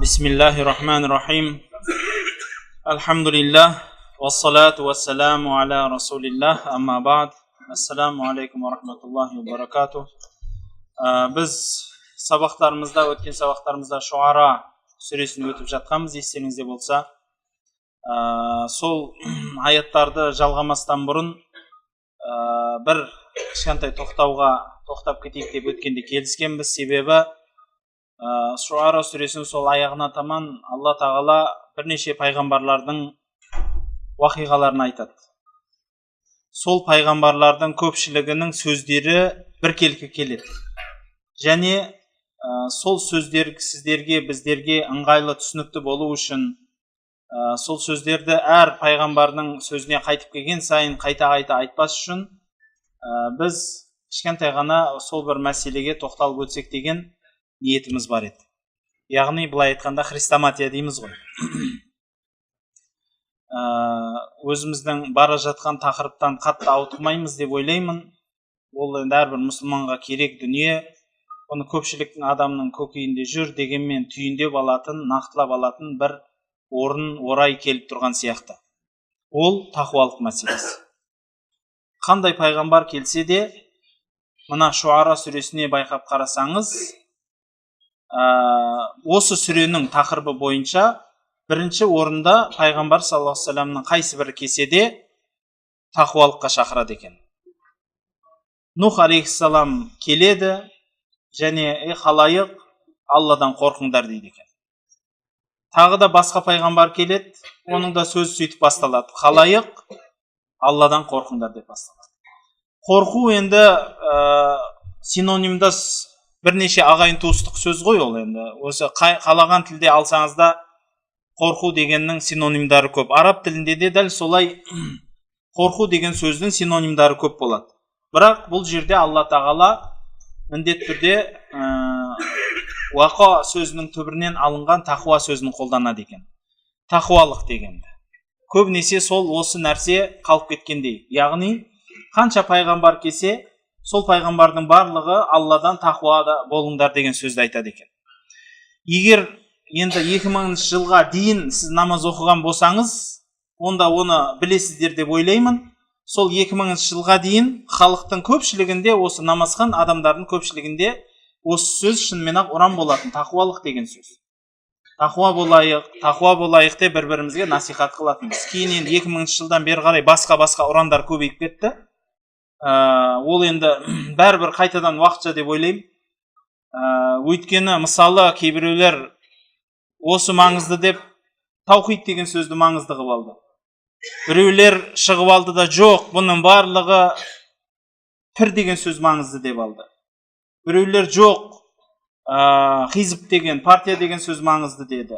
بسم الله الرحمن الرحيم. الحمد لله والصلاة والسلام على رسول الله. أما بعد. السلام عليكم ورحمة الله وبركاته. Біз сабақтарымызда, өткен сабақтарымызда Шуара сүресін өтіп жатқанбыз, естеріңізде болса. Сол аяттарды жалғамастан бұрын бір кішкентай тоқтауға тоқтап кетейік деп өткенде келіскенбіз. Себебі Шуара сүресінің сол аяғына таман Алла Тағала бірнеше пайғамбарлардың уақиғаларын айтады. Сол пайғамбарлардың көпшілігінің сөздері біркелкі келеді. Және сол сөздер сіздерге, біздерге ыңғайлы, түсінікті болу үшін сол сөздерді әр пайғамбардың сөзіне қайтып келген сайын қайта-қайта айтпас үшін біз кішкентай ғана сол бір мәселеге тоқталып өтсек деген ниетіміз бар еді. Яғни былай айтқанда, хрестоматия дейміз ғой. Өзіміздің бара жатқан тақырыптан қатты ауытқымаймыз деп ойлаймын. Ол енді әрбір мұсылманға керек дүние. Оны көпшіліктің адамның көкейінде жүр дегенмен, түйіндеп алатын, нақтылап алатын бір орын орай келіп тұрған сияқты. Ол тақуалық мәселесі. Қандай пайғамбар келсе де, мына Шуара сүресіне байқап қарасаңыз, осы сүренің тақырыбы бойынша бірінші орында пайғамбар саллаллаху алейхи уассаламның қайсы бірі келсе де, тақуалыққа шақырады екен. Нух алейхиссалам келеді және: «Ей, халайық, Алладан қорқыңдар», – дейді екен. Тағы да басқа пайғамбар келеді, оның да сөзі сөйтіп басталады: «Халайық, Алладан қорқыңдар», – деп басталады. Қорқу енді синонимдас бірнеше ағайын туыстық сөз ғой ол енді. Осы қалаған тілде алсаңыз да, қорқу дегеннің синонимдары көп. Араб тілінде де дәл солай, қорқу деген сөздің синонимдары көп болады. Бірақ бұл жерде Алла Тағала міндетті түрде уақа сөзінің түбірінен алынған тақуа сөзін қолданады екен, тақуалық дегенді. Көбінесе сол осы нәрсе қалып кеткендей. Яғни қанша пайғамбар келсе, сол пайғамбардың барлығы «Алладан тақуада болыңдар» деген сөзді айтады екен. Егер енді 2000 жылға дейін сіз намаз оқыған болсаңыз, онда оны білесіздер деп ойлаймын. Сол 2000 жылға дейін халықтың көпшілігінде, осы намазхан адамдардың көпшілігінде осы сөз шынымен ақ ұран болатын, тақуалық деген сөз. «Тақуа болайық, тақуа болайық» деп бір бірімізге насихат қылатынбыз. Кейін енді 2000 жылдан бері қарай басқа басқа ұрандар көбейіп кетті. Ол енді бәрібір қайтадан уақытша деп ойлаймын. Өйткені мысалы, кейбіреулер осы маңызды деп таухид деген сөзді маңызды қылып алды. Біреулер шығып алды да, жоқ, бұның барлығы пір деген сөз маңызды деп алды. Біреулер жоқ, хизб деген, партия деген сөз маңызды деді.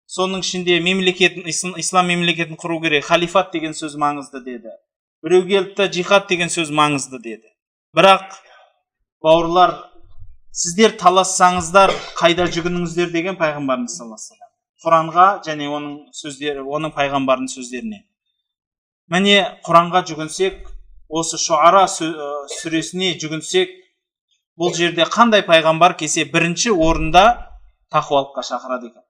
Соның ішінде мемлекет, ислам мемлекетін құру керек, халифат деген сөз маңызды деді. Біреу келді да, жихад деген сөз маңызды деді. Бірақ, бауырлар, сіздер талассаңыздар, қайда жүгініңіздер деген пайғамбарымыз саллаллаху алейхи вассалам? Құранға және оның сөздері, оның пайғамбарының сөздеріне. Міне, Құранға жүгінсек, осы Шуара сүресіне жүгінсек, бұл жерде қандай пайғамбар келсе, бірінші орында тақуалыққа шақырады екен.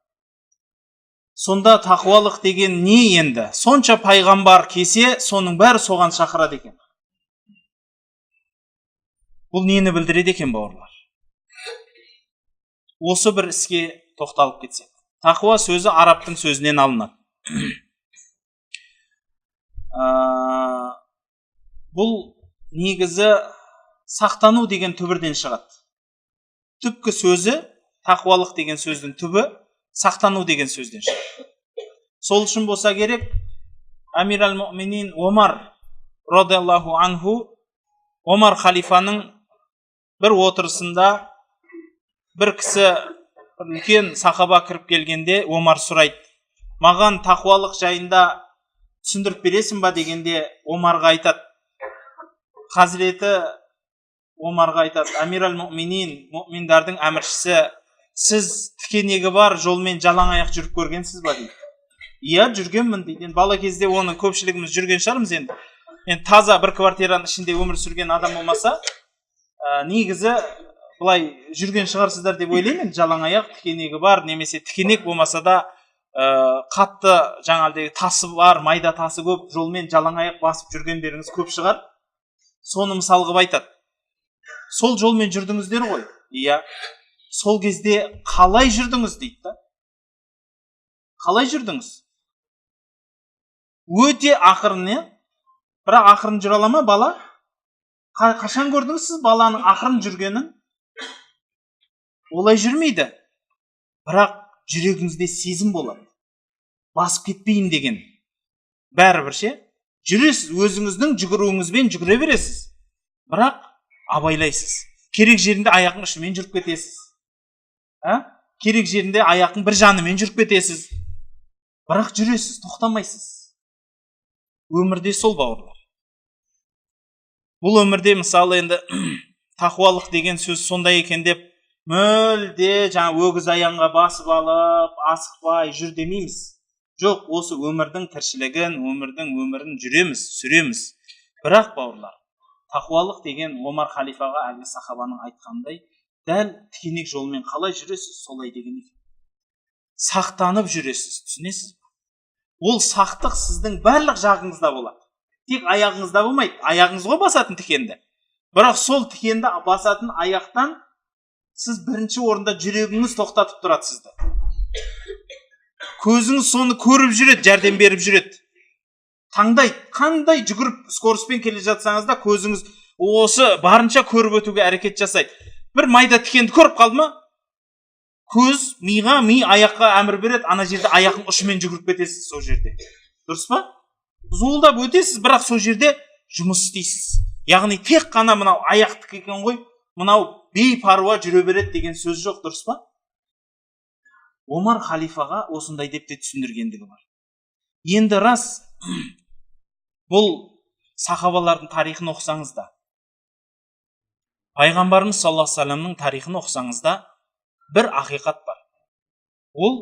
Сонда тақуалық деген не енді? Сонша пайғамбар келсе, соның бәрі соған шақырады екен. Бұл нені білдіреді екен, бауырлар? Осы бір іске тоқталып кетсек, тақуа сөзі арабтың сөзінен алынады. Бұл негізі сақтану деген түбірден шығады. Түпкі сөзі, тақуалық деген сөздің түбі сақтану деген сөзден шығады. Сол үшін болса керек, Әмир әл Муминин Омар радиаллаху анху, Омар халифаның бір отырысында бір кісі, бір үлкен сахаба кіріп келгенде, Омар сұрайды: «Маған тақуалық жайында түсіндіріп бересің ба?» – дегенде, Омарға айтады, хазіреті Омарға айтады: «Әмир әл Муминин, мұминдардың әміршісі, сіз тікенегі бар жолмен жалаң аяқ жүріп көргенсіз ба?» – дейді. «Иә, жүргенмін», – дейді. Енді бала кезде оны көпшілігіміз жүрген шығармыз енді. Енді таза бір квартираның ішінде өмір сүрген адам болмаса, негізі Былай жүрген шығарсыздар деп ойлаймын. Жалаң аяқ, тікенегі бар немесе тікенек болмаса да қатты жаңағыдай тасы бар, майда тасы көп жолмен жалаң аяқ басып жүргендеріңіз көп шығар. Соны мысал қылып айтады. Сол жолмен жүрдіңіздер ғой, иә, сол кезде қалай жүрдіңіз дейді да. Қалай жүрдіңіз? Өте ақырын, иә? Бірақ ақырын жүре ала ма бала? Қашан көрдіңіз сіз баланың ақырын жүргенін? Олай жүрмейді. Бірақ жүрегіңізде сезім болады, басып кетпейін деген. Бәрібір ше, жүресіз, өзіңіздің жүгіруіңізбен жүгіре бересіз, бірақ абайлайсыз. Керек жерінде аяқтың ұшымен жүріп кетесіз, ә? Керек жерінде аяқтың бір жанымен жүріп кетесіз, бірақ жүресіз, тоқтамайсыз. Өмірде сол, бауырлар. Бұл өмірде, мысалы, енді тақуалық деген сөз сондай екен деп мүлде жаңа өгіз аяңға басып алып, асықпай жүр демейміз. Жоқ, осы өмірдің тіршілігін, өмірдің өмірін жүреміз, сүреміз. Бірақ, бауырлар, тақуалық деген Омар халифаға әлгі сахабаның айтқанындай, дәл тікенек жолмен қалай жүресіз, солай деген екен. Сақтанып жүресіз, түсінесіз бе? Ол сақтық сіздің барлық жағыңызда болады, тек аяғыңызда болмайды. Аяғыңыз ғой басатын тікенді, бірақ сол тікенді басатын аяқтан сіз бірінші орында жүрегіңіз тоқтатып тұрады сізді. Көзіңіз соны көріп жүреді, жәрдем беріп жүреді, таңдайды. Қандай жүгіріп, скоростьпен келе жатсаңыз да, көзіңіз осы барынша көріп өтуге әрекет жасайды. Бір майда тікенді көріп қалды ма көз, миға, ми аяққа әмір береді. Ана жерде аяқтың ұшымен жүгіріп кетесіз сол жерде, дұрыс па? Зуылдап өтесіз, бірақ сол жерде жұмыс істейсіз. Яғни тек қана мынау аяқтікі екен ғой, мынау бейпаруа жүре береді деген сөз жоқ, дұрыс па? Омар халифаға осындай деп те түсіндіргендігі бар. Енді рас, бұл сахабалардың тарихын оқысаңыз да, пайғамбарымыз саллаллаху алейхи вассаламның тарихын оқысаңыз да, бір ақиқат бар. Ол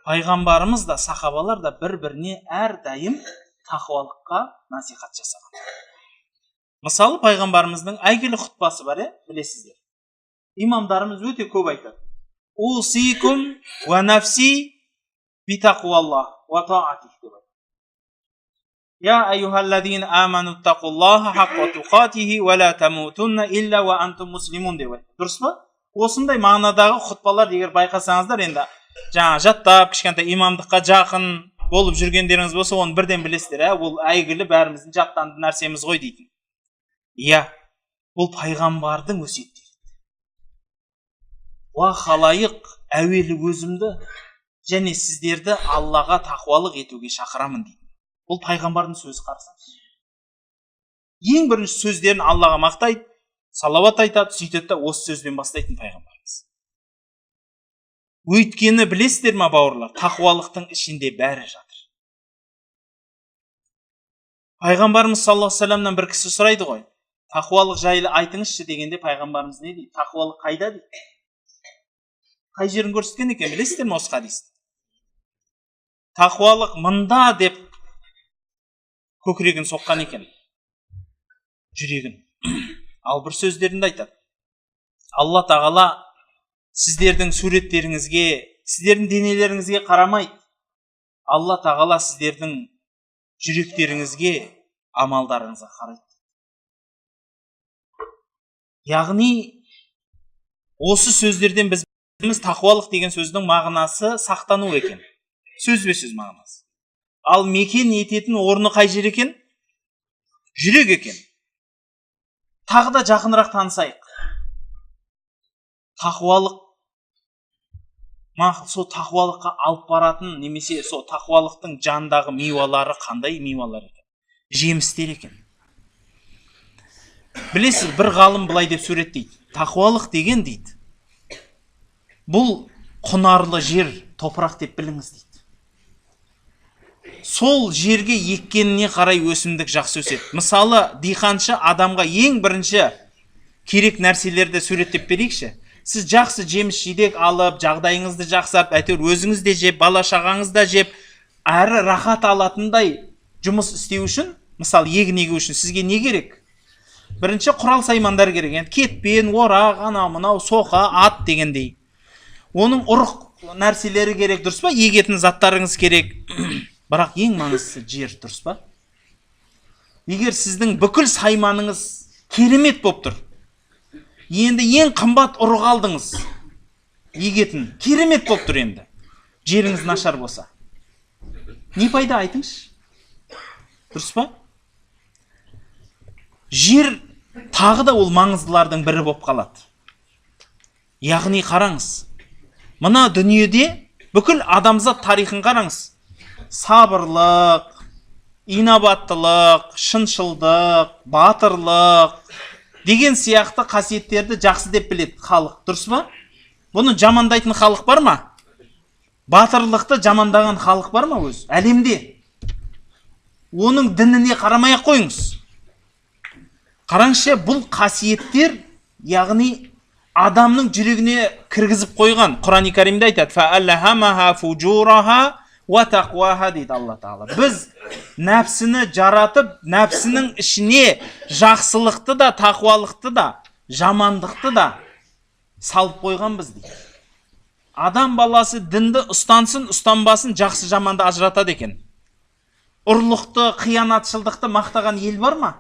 пайғамбарымыз да, сахабалар да бір біріне әрдайым тақуалыққа насихат жасаған. Мысалы, пайғамбарымыздың әйгілі хұтпасы бар, иә, білесіздер, имамдарымыз өте көп айтады: «Усикум уа нафси битақуаллах уа таатих» деп айтады. «Я айюхаллазина аману тақуллаха хаққа туқатихи уа ла тамутунна илля уа антум муслимун» деп айтады, дұрыс па? Осындай мағынадағы хұтпалар, егер байқасаңыздар, енді жаңа жаттап, кішкентай имамдыққа жақын болып жүргендеріңіз болса, оны бірден білесіздер, ә, ол әйгілі, бәріміздің жаттанды нәрсеміз ғой дейтін. Иә, бұл пайғамбардың өсиеттері. Уа халайық, әуелі өзімді және сіздерді Аллаға тақуалық етуге шақырамын дейді. Бұл пайғамбардың сөзі, қарасаңызшы. Ең бірінші сөздерін Аллаға мақтайды, салауат айтады, сөйтеді да, осы сөзбен бастайтын пайғамбарымыз. Өйткені білесіздер ма, бауырлар, тақуалықтың ішінде бәрі жатыр. Пайғамбарымыз саллаллаху алейхи вассаламнан бір кісі сұрайды ғой, тақуалық жайлы айтыңызшы дегенде, пайғамбарымыз не дейді? Тақуалық қайда дейді. Қай жерін көрсеткен екен, білесіздер ме осы хадисті? Тақуалық мында деп көкірегін соққан екен, жүрегін. Ал бір сөздерінде айтады: Алла тағала сіздердің суреттеріңізге, сіздердің денелеріңізге қарамайды, Алла тағала сіздердің жүректеріңізге, амалдарыңызға қарайды. Яғни осы сөздерден біз тақуалық деген сөздің мағынасы сақтану екен, сөзбе сөз мағынасы. Ал мекен ететін орны қай жер екен? Жүрек екен. Тағы да жақынырақ танысайық. Тақуалық, мақұл, сол тақуалыққа алып баратын немесе сол тақуалықтың жанындағы миуалары қандай миуалар екен, жемістер екен? Білесіз, бір ғалым былай деп суреттейді: тақуалық деген, дейді, бұл құнарлы жер, топырақ деп біліңіз дейді. Сол жерге еккеніне қарай өсімдік жақсы өседі. Мысалы, диқаншы адамға ең бірінші керек нәрселерді суреттеп берейікші. Сіз жақсы жеміс жидек алып, жағдайыңызды жақсартып, әйтеуір өзіңіз де жеп, бала шағаңыз да жеп, әрі рахат алатындай жұмыс істеу үшін, мысалы, егін егу үшін сізге не керек? Бірінші құрал саймандар керек. Енді кетпен, орақ, анау мынау, соқа, ат дегендей. Оның ұрық нәрселері керек, дұрыс па? Егетін заттарыңыз керек. Бірақ ең маңыздысы жер, дұрыс па? Егер сіздің бүкіл сайманыңыз керемет болып тұр, енді ең қымбат ұрық алдыңыз, егетін керемет болып тұр, енді жеріңіз нашар болса не пайда, айтыңызшы, дұрыс па? Жер тағы да ол маңыздылардың бірі болып қалады. Яғни қараңыз, мына дүниеде бүкіл адамзат тарихын қараңыз, сабырлық, инабаттылық, шыншылдық, батырлық деген сияқты қасиеттерді жақсы деп біледі халық, дұрыс па? Бұны жамандайтын халық бар ма? Батырлықты жамандаған халық бар ма өзі әлемде? Оның дініне қарамай ақ қойыңыз. Қараңызшы, бұл қасиеттер, яғни адамның жүрегіне кіргізіп қойған. Құран Кәрімде айтады: «Фәәлһамаха фужураха уа тақуаха» дейді Алла Тағала. Біз нәпсіні жаратып, нәпсінің ішіне жақсылықты да, тақуалықты да, жамандықты да салып қойғанбыз дейді. Адам баласы дінді ұстансын, ұстанбасын, жақсы жаманды ажыратады екен. Ұрлықты, қиянатшылдықты мақтаған ел бар ма?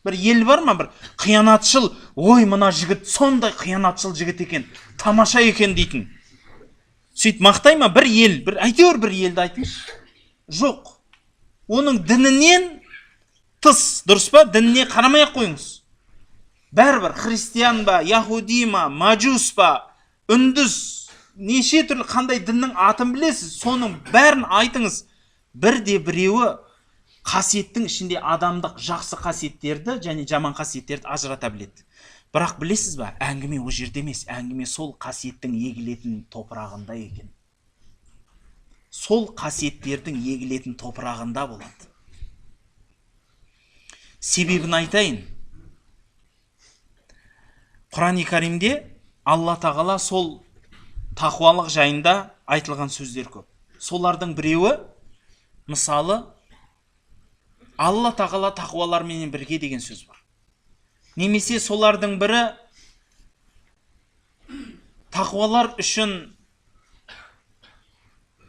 Бір ел бар ма? Бір қиянатшыл, ой, мына жігіт сондай қиянатшыл жігіт екен, тамаша екен дейтін. Сөйтіп мақтай ма бір ел? Бір әйтеуір бір елді айтыңызшы. Жоқ. Оның дінінен тыс, дұрыс па? Дініне қарамай ақ қойыңыз. Бәрібір христиан ба, яхуди ма, мажус па, үндіс, неше түрлі қандай діннің атын білесіз, соның бәрін айтыңыз. Бірде біреуі қасиеттің ішінде адамдық жақсы қасиеттерді және жаман қасиеттерді ажырата біледі. Бірақ білесіз ба, әңгіме ол жерде емес, әңгіме сол қасиеттің егілетін топырағында екен. Сол қасиеттердің егілетін топырағында болады. Себебін айтайын. Құран Кәрімде Алла Тағала сол тақуалық жайында айтылған сөздер көп. Солардың біреуі, мысалы, Алла Тағала тақуаларменен бірге деген сөз бар. Немесе солардың бірі тақуалар үшін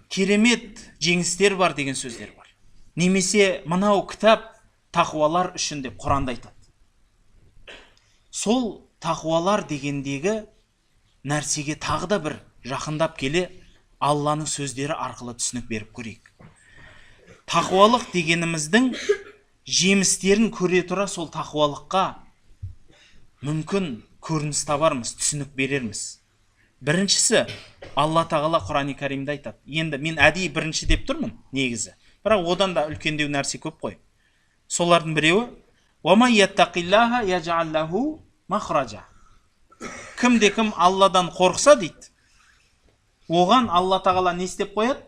керемет жеңістер бар деген сөздер бар. Немесе мынау кітап тақуалар үшін деп Құранда айтады. Сол тақуалар дегендегі нәрсеге тағы да бір жақындап келе Алланың сөздері арқылы түсінік беріп көрейік. Тақуалық дегеніміздің жемістерін көре тұра, сол тақуалыққа мүмкін көрініс табармыз, түсінік берерміз. Біріншісі, Алла Тағала Құран Кәрімде айтады. Енді мен әдейі бірінші деп тұрмын негізі, бірақ одан да үлкендеу нәрсе көп қой. Солардың біреуі: «Уама яттақиллаха яж'ал лаху махража». Кімде кім Алладан қорықса дейді, оған Алла Тағала не істеп қояды?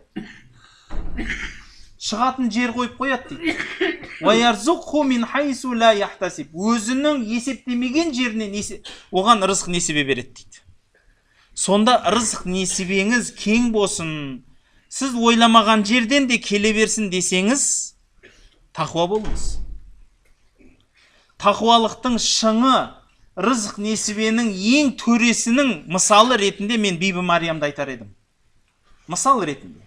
Шығатын жер қойып қояды дейді. «Уа ярзуқху мин хайсу ла яхтасиб». Өзінің есептемеген жерінен оған рызық несібе береді дейді. Сонда рызық несібеңіз кең болсын, сіз ойламаған жерден де келе берсін десеңіз, тақуа болыңыз. Тақуалықтың шыңы, рызық несібенің ең төресінің мысалы ретінде мен Бибі Мариямды айтар едім. Мысал ретінде.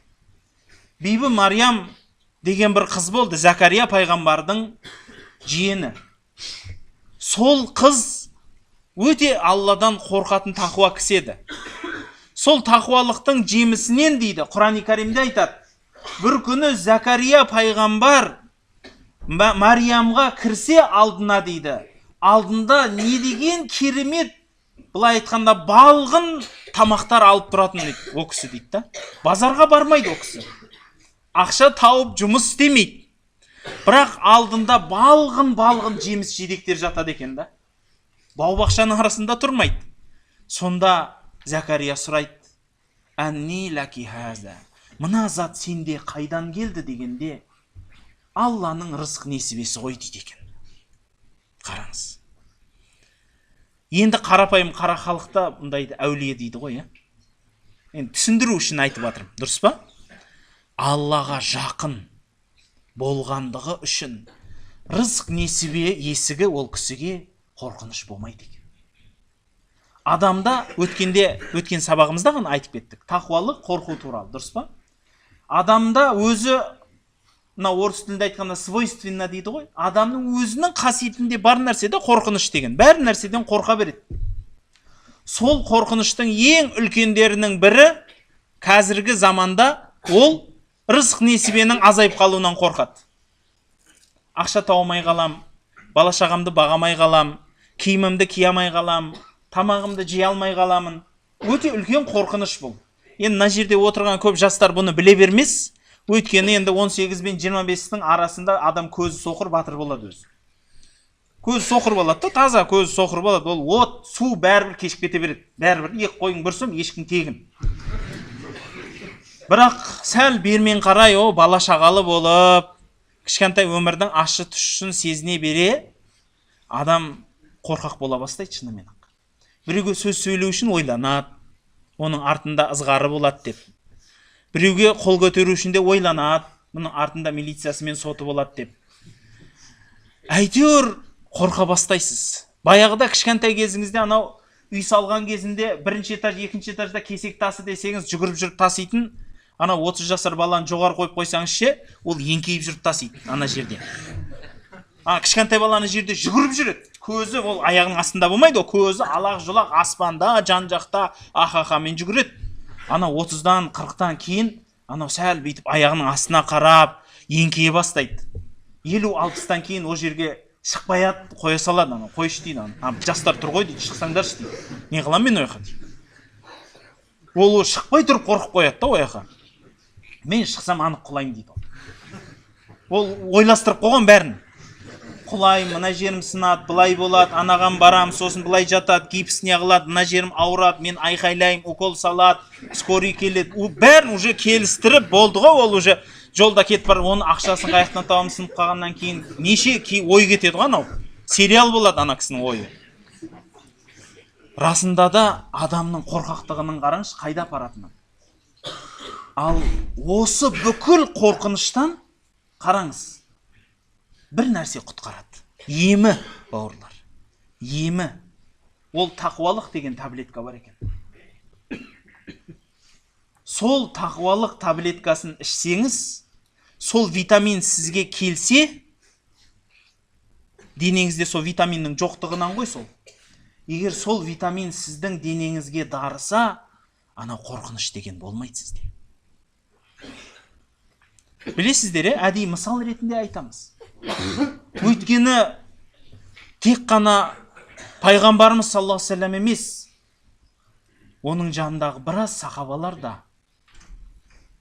Бибі Мариям деген бір қыз болды, Закария пайғамбардың жиені. Сол қыз өте Алладан қорқатын тақуа кісі еді. Сол тақуалықтың жемісінен дейді, Құран Кәрімде айтады. Бір күні Закария пайғамбар Мариямға кірсе алдына дейді. Алдында не деген керемет, былай айтқанда, балғын тамақтар алып тұратын дейді о кісі дейді да. Базарға бармайды о кісі. Ақша тауып жұмыс істемейді. Бірақ алдында балғын балғын жеміс жидектер жатады екен да. Бау бақшаның арасында тұрмайды. Сонда Закария сұрайды: «Әнни лаки хаза?» Мына зат сенде қайдан келді дегенде, Алланың рызық несібесі ғой дейді екен. Қараңыз. Енді қарапайым қара халықта мұндайды әулие дейді ғой, иә? Енді түсіндіру үшін айтып жатырмын, дұрыс па? Аллаға жақын болғандығы үшін Рызық несібе есігі ол кісіге қорқыныш болмайды екен. Адамда өткен сабағымызда ғана айтып кеттік, тақуалық қорқу туралы, дұрыс па? Адамда өзі, мына орыс тілінде айтқанда свойственно дейді ғой, адамның өзінің қасиетінде бар нәрсе де қорқыныш деген, бәр нәрседен қорқа береді. Сол қорқыныштың ең үлкендерінің бірі қазіргі заманда ол рызық несібенің азайып қалуынан қорқады. Ақша тауа қалам, бала шағамды бағамай қалам, киімімді кие алмай қалам, тамағымды жей алмай қаламын. Өте үлкен қорқыныш бұл. Енді мына жерде отырған көп жастар бұны біле бермес, өйткені енді 18 бен 25-тің арасында адам көзі соқыр батыр болады өзі. Көзі соқыр болады да, таза көзі соқыр болады. Ол от, су бәрібір кешіп кете береді. Бәрібір екі қойың бір сом, ешкім тегін. Бірақ сәл бермен қарай, о бала шағалы болып, кішкентай өмірдің ащы тұщысын сезіне бере, адам қорқақ бола бастайды шынымен ақ. Біреуге сөз сөйлеу үшін ойланады, оның артында ызғары болады деп. Біреуге қол көтеру үшін де ойланады, бұның артында милициясы мен соты болады деп. Әйтеуір қорқа бастайсыз. Баяғыда кішкентай кезіңізде анау үй салған кезінде бірінші этаж, екінші этажда кесек тасы десеңіз жүгіріп жүріп таситын, анау 30 жасар баланы жоғары қойып қойсаңыз ше, ол еңкейіп жүріп тасиды ана жерде. Кішкентай баланы жерде жүгіріп жүреді. Көзі ол аяғының астында болмайды, ол көзі алақ жұлақ аспанда, жан жақта ахахамен жүгіреді. Анау 30-дан, 40-тан кейін анау сәл бүйтіп аяғының астына қарап еңкейе бастайды. 50-60-тан кейін ол жерге шықпай ақ қоя салады, анау қойшы дейді, ана жастар тұр ғой дейді, шықсаңдаршы дейді. Не қыламын мен ол жаққа дейді. Ол шықпай тұрып қорқып қояды да ол жаққа. Мен шықсам анық құлаймын дейді ол. Ол ойластырып қойған бәрін. Құлаймын, мына жерім сынады, былай болады, анаған барам, сосын былай жатады, гипс не қылады, мына жерім ауырады, мен айқайлаймын, укол салады, скорый келеді. Бәрін уже келістіріп болды ғой, ол уже жолда кетіп бара, оның ақшасын қай жақтан табамын, сынып қалғаннан кейін неше ой кетеді ғой анау. Сериал болады ана кісінің ойы. Расында да адамның қорқақтығының қараңызшы қайда апаратынын. Ал осы бүкіл қорқыныштан қараңыз, бір нәрсе құтқарады. Емі, бауырлар, емі. Ол тақуалық деген таблетка бар екен. Сол тақуалық таблеткасын ішсеңіз, сол витамин сізге келсе, денеңізде сол витаминнің жоқтығынан ғой сол. Егер сол витамин сіздің денеңізге дарыса, анау қорқыныш деген болмайды сізде. Білесіздер, әдейі мысал ретінде айтамыз. Өйткені тек қана пайғамбарымыз саллаллаху алейхи вассалам емес, оның жанындағы біраз сахабалар да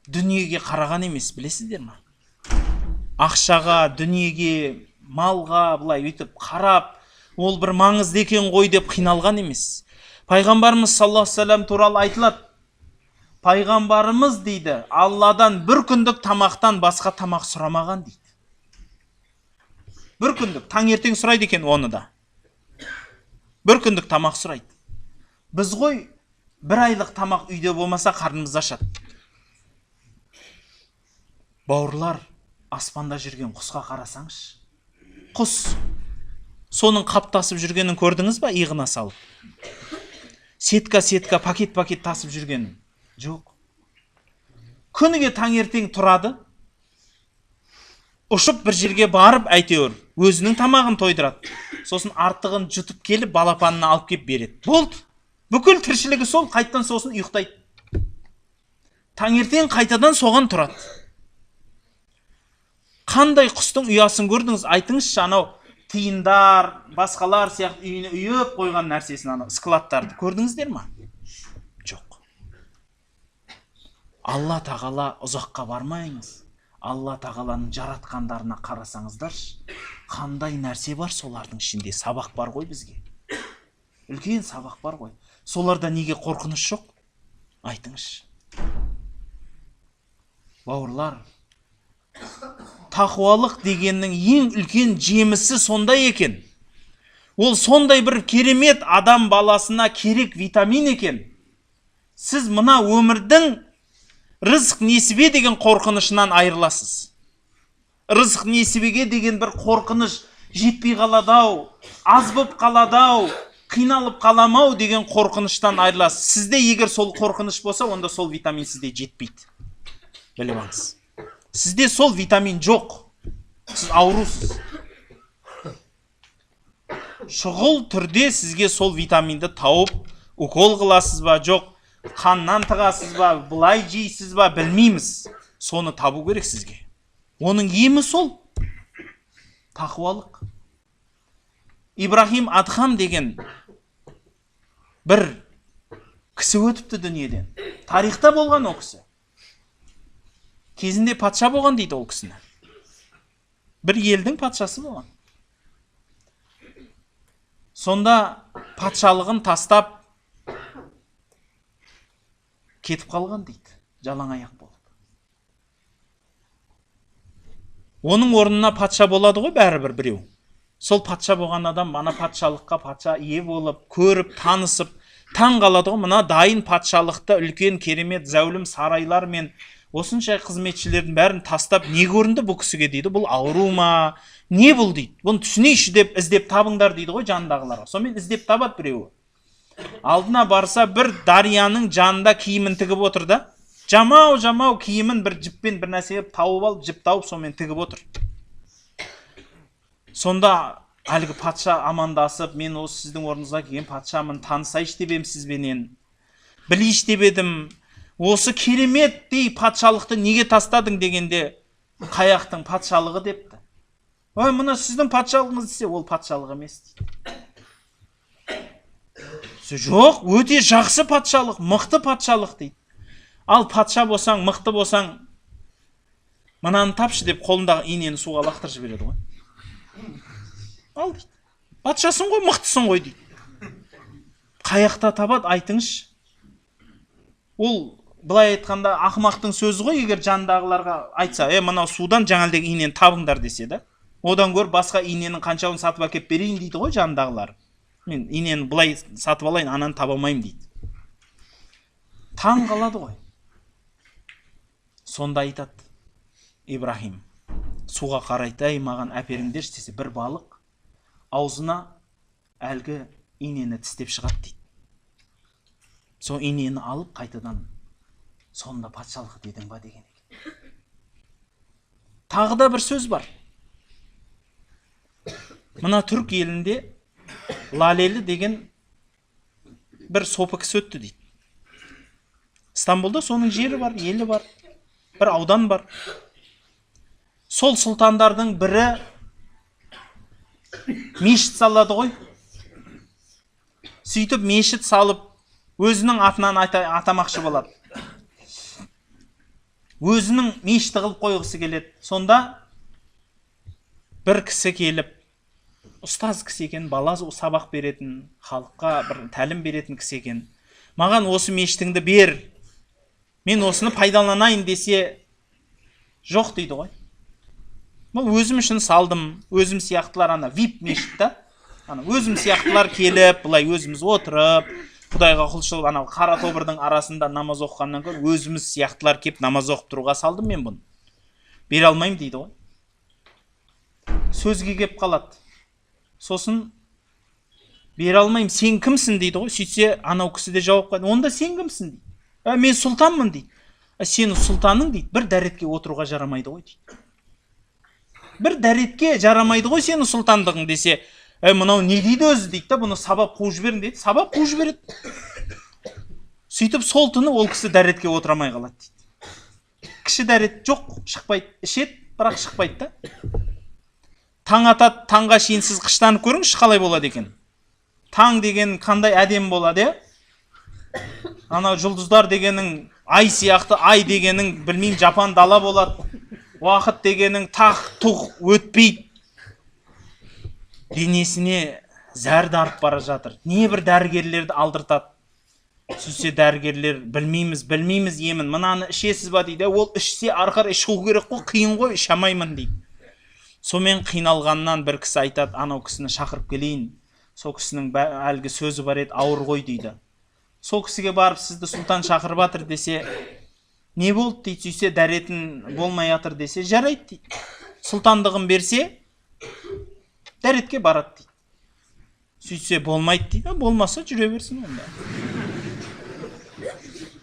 дүниеге қараған емес, білесіздер ма? Ақшаға, дүниеге, малға былай өйтіп қарап, ол бір маңызды екен ғой деп қиналған емес. Пайғамбарымыз саллаллаху алейхи вассалам туралы айтылады. Пайғамбарымыз дейді, Алладан бір күндік тамақтан басқа тамақ сұрамаған дейді. Бір күндік, таңертең сұрайды екен оны да. Бір күндік тамақ сұрайды. Біз ғой бір айлық тамақ үйде болмаса қарнымыз ашады. Бауырлар, аспанда жүрген құсқа қарасаңызшы. Құс соның қаптасып жүргенін көрдіңіз ба, иығына салып? Сетка-сетка, пакет-пакет тасып жүргенін. Жоқ. Күніге таңертең тұрады, ұшып бір жерге барып әйтеуір өзінің тамағын тойдырады. Сосын артығын жұтып келіп балапанына алып келіп береді. Болды. Бүкіл тіршілігі сол, қайтадан сосын ұйықтайды. Таңертең қайтадан соған тұрады. Қандай құстың ұясын көрдіңіз? Айтыңызшы, анау тиындар, басқалар сияқты үйіне үйіп қойған нәрсесін, анау складтарды көрдіңіздер ма? Жоқ. Алла тағала, ұзаққа бармаймыз. Алла тағаланың жаратқандарына қарасаңыздаршы, қандай нәрсе бар солардың ішінде, сабақ бар ғой бізге. Үлкен сабақ бар ғой. Соларда неге қорқыныш жоқ? Айтыңызшы. Бауырлар, тақуалық дегеннің ең үлкен жемісі сондай екен. Ол сондай бір керемет адам баласына керек витамин екен. Сіз мына өмірдің рызық несібе деген қорқынышынан айырыласыз. Рызық несібеге деген бір қорқыныш, жетпей қалады-ау, аз боп қалады-ау, қиналып қалам-ау деген қорқыныштан айырыласыз. Сізде егер сол қорқыныш болса, онда сол витамин сізде жетпейді. Біліп алыңыз. Сізде сол витамин жоқ. Сіз аурусыз. Шұғыл түрде сізге сол витаминді тауып, укол қыласыз ба, жоқ, қаннан тығасыз ба, былай жейсіз ба, білмейміз. Соны табу керек сізге. Оның емі сол. Тақуалық. Ибрахим Адхам деген бір кісі өтіпті дүниеден. Тарихта болған ол кісі. Кезінде патша болған дейді ол кісіні. Бір елдің патшасы болған. Сонда патшалығын тастап кетіп қалған дейді, жалаң аяқ болып. Оның орнына патша болады ғой бәрібір біреу. Сол патша болған адам ана патшалыққа патша ие болып, көріп, танысып, таң қалады ғой. Мына дайын патшалықта үлкен керемет зәулім сарайлар мен осынша қызметшілердің бәрін тастап не көрінді бұл кісіге дейді. Бұл ауру ма? Не бұл дейді. Бұны түсінейінші деп іздеп табыңдар дейді ғой жанындағыларға. Сонымен іздеп табады біреуі. Алдына барса бір дарияның жанында киімін тігіп отыр да. Жамау-жамау киімін бір жіппен бір нәрсе тауып алып, жіп тауып сонымен тігіп отыр. Сонда әлгі патша амандасып, мен осы сіздің орныңызға келген патшамын, танысайыншы деп едім сізбенен, білейінші деп едім, осы кереметтей патшалықты неге тастадың дегенде, қаяқтың патшалығы депті. Ой, мына сіздің патшалығыңыз десе, ол патшалық емес дейді. Жоқ, өте жақсы патшалық, мықты патшалық дейді. Ал патша болсаң, мықты болсаң, мынаны тапшы деп қолындағы инені суға лақтырып жібереді ғой. Ал дейді. Патшасың ғой, мықтысың ғой дейді. Қаяқта табады, айтыңызшы. Ол былай айтқанда ақымақтың сөзі ғой, егер жанындағыларға айтса, мынау судан жаңағыдегі инені табыңдар десе да. Одан гөрі басқа иненің қаншауын сатып әкеп берейін дейді ғой жанындағылар. Мен инені былай сатып алайын, ананы таба алмаймын дейді. Таң қалады ғой. Сонда айтады Ибрахим, суға қарайды, әй маған әперіңдерші десе, бір балық аузына әлгі инені тістеп шығады дейді. Сол инені алып қайтадан сонда патшалық дедің ба деген екен. Тағы да бір сөз бар. Мына түрк елінде Лалелі деген бір сопы кісі өтті дейді. Стамбулда соның жері бар, елі бар, бір аудан бар. Сол сұлтандардың бірі мешіт салады ғой. Сөйтіп мешіт салып, өзінің атынан атамақшы болады. Өзінің мешіті қылып қойғысы келеді. Сонда бір кісі келіп, ұстаз кісі екен, бала сабақ беретін, халыққа бір тәлім беретін кісі екен. Маған осы мешітіңді бер, мен осыны пайдаланайын десе, жоқ дейді ғой. Бұл өзім үшін салдым, өзім сияқтылар ана вип мешіт та. Ана өзім сияқтылар келіп, былай өзіміз отырып, Құдайға құлшылық, анау қара тобырдың арасында намаз оқығаннан гөрі өзіміз сияқтылар келіп намаз оқып тұруға салдым мен бұны. Бере алмаймын дейді ғой. Сөзге кеп қалады. Сосын бере алмаймын, сен кімсің дейді ғой. Сөйтсе анау кісі де жауап қояды. Онда сен кімсің дейді. Мен сұлтанмын дейді. Сенің сұлтаның дейді, бір дәретке отыруға жарамайды ғой дейді. Бір дәретке жарамайды ғой сенің сұлтандығың десе, мынау не дейді өзі дейді да, бұны сабап қуып жіберің дейді. Сабап қуып жібереді. Сөйтіп сол түні ол кісі дәретке отыра алмай қалады дейді. Кіші дәрет жоқ, шықпайды, ішеді, бірақ шықпайды да. Таң атады, таңға шейін сіз қыштанып көріңізші қалай болады екен. Таң деген қандай әдемі болады, иә? Анау жұлдыздар дегенің ай сияқты, ай дегенің білмеймін жапан дала болады. Уақыт дегенің тақ тұқ өтпейді. Денесіне зәр дарып бара жатыр. Не бір дәрігерлерді алдыртады. Сөйтсе дәрігерлер білмейміз, білмейміз емін. Мынаны ішесіз ба дейді. Ол ішсе ары қарай шығу керек қой, қиын ғой, іше алмаймын дейді. Сонымен қиналғаннан бір кісі айтады, анау кісіні шақырып келейін. Сол кісінің әлгі сөзі бар еді, ауыр ғой дейді. Сол кісіге барып сізді сұлтан шақырып жатыр десе, не болды дейді. Сөйтсе дәретін болмай жатыр десе, жарайды дейді. Сұлтандығын берсе, дәретке барады дейді. Сөйтсе болмайды дейді, болмаса жүре берсін онда.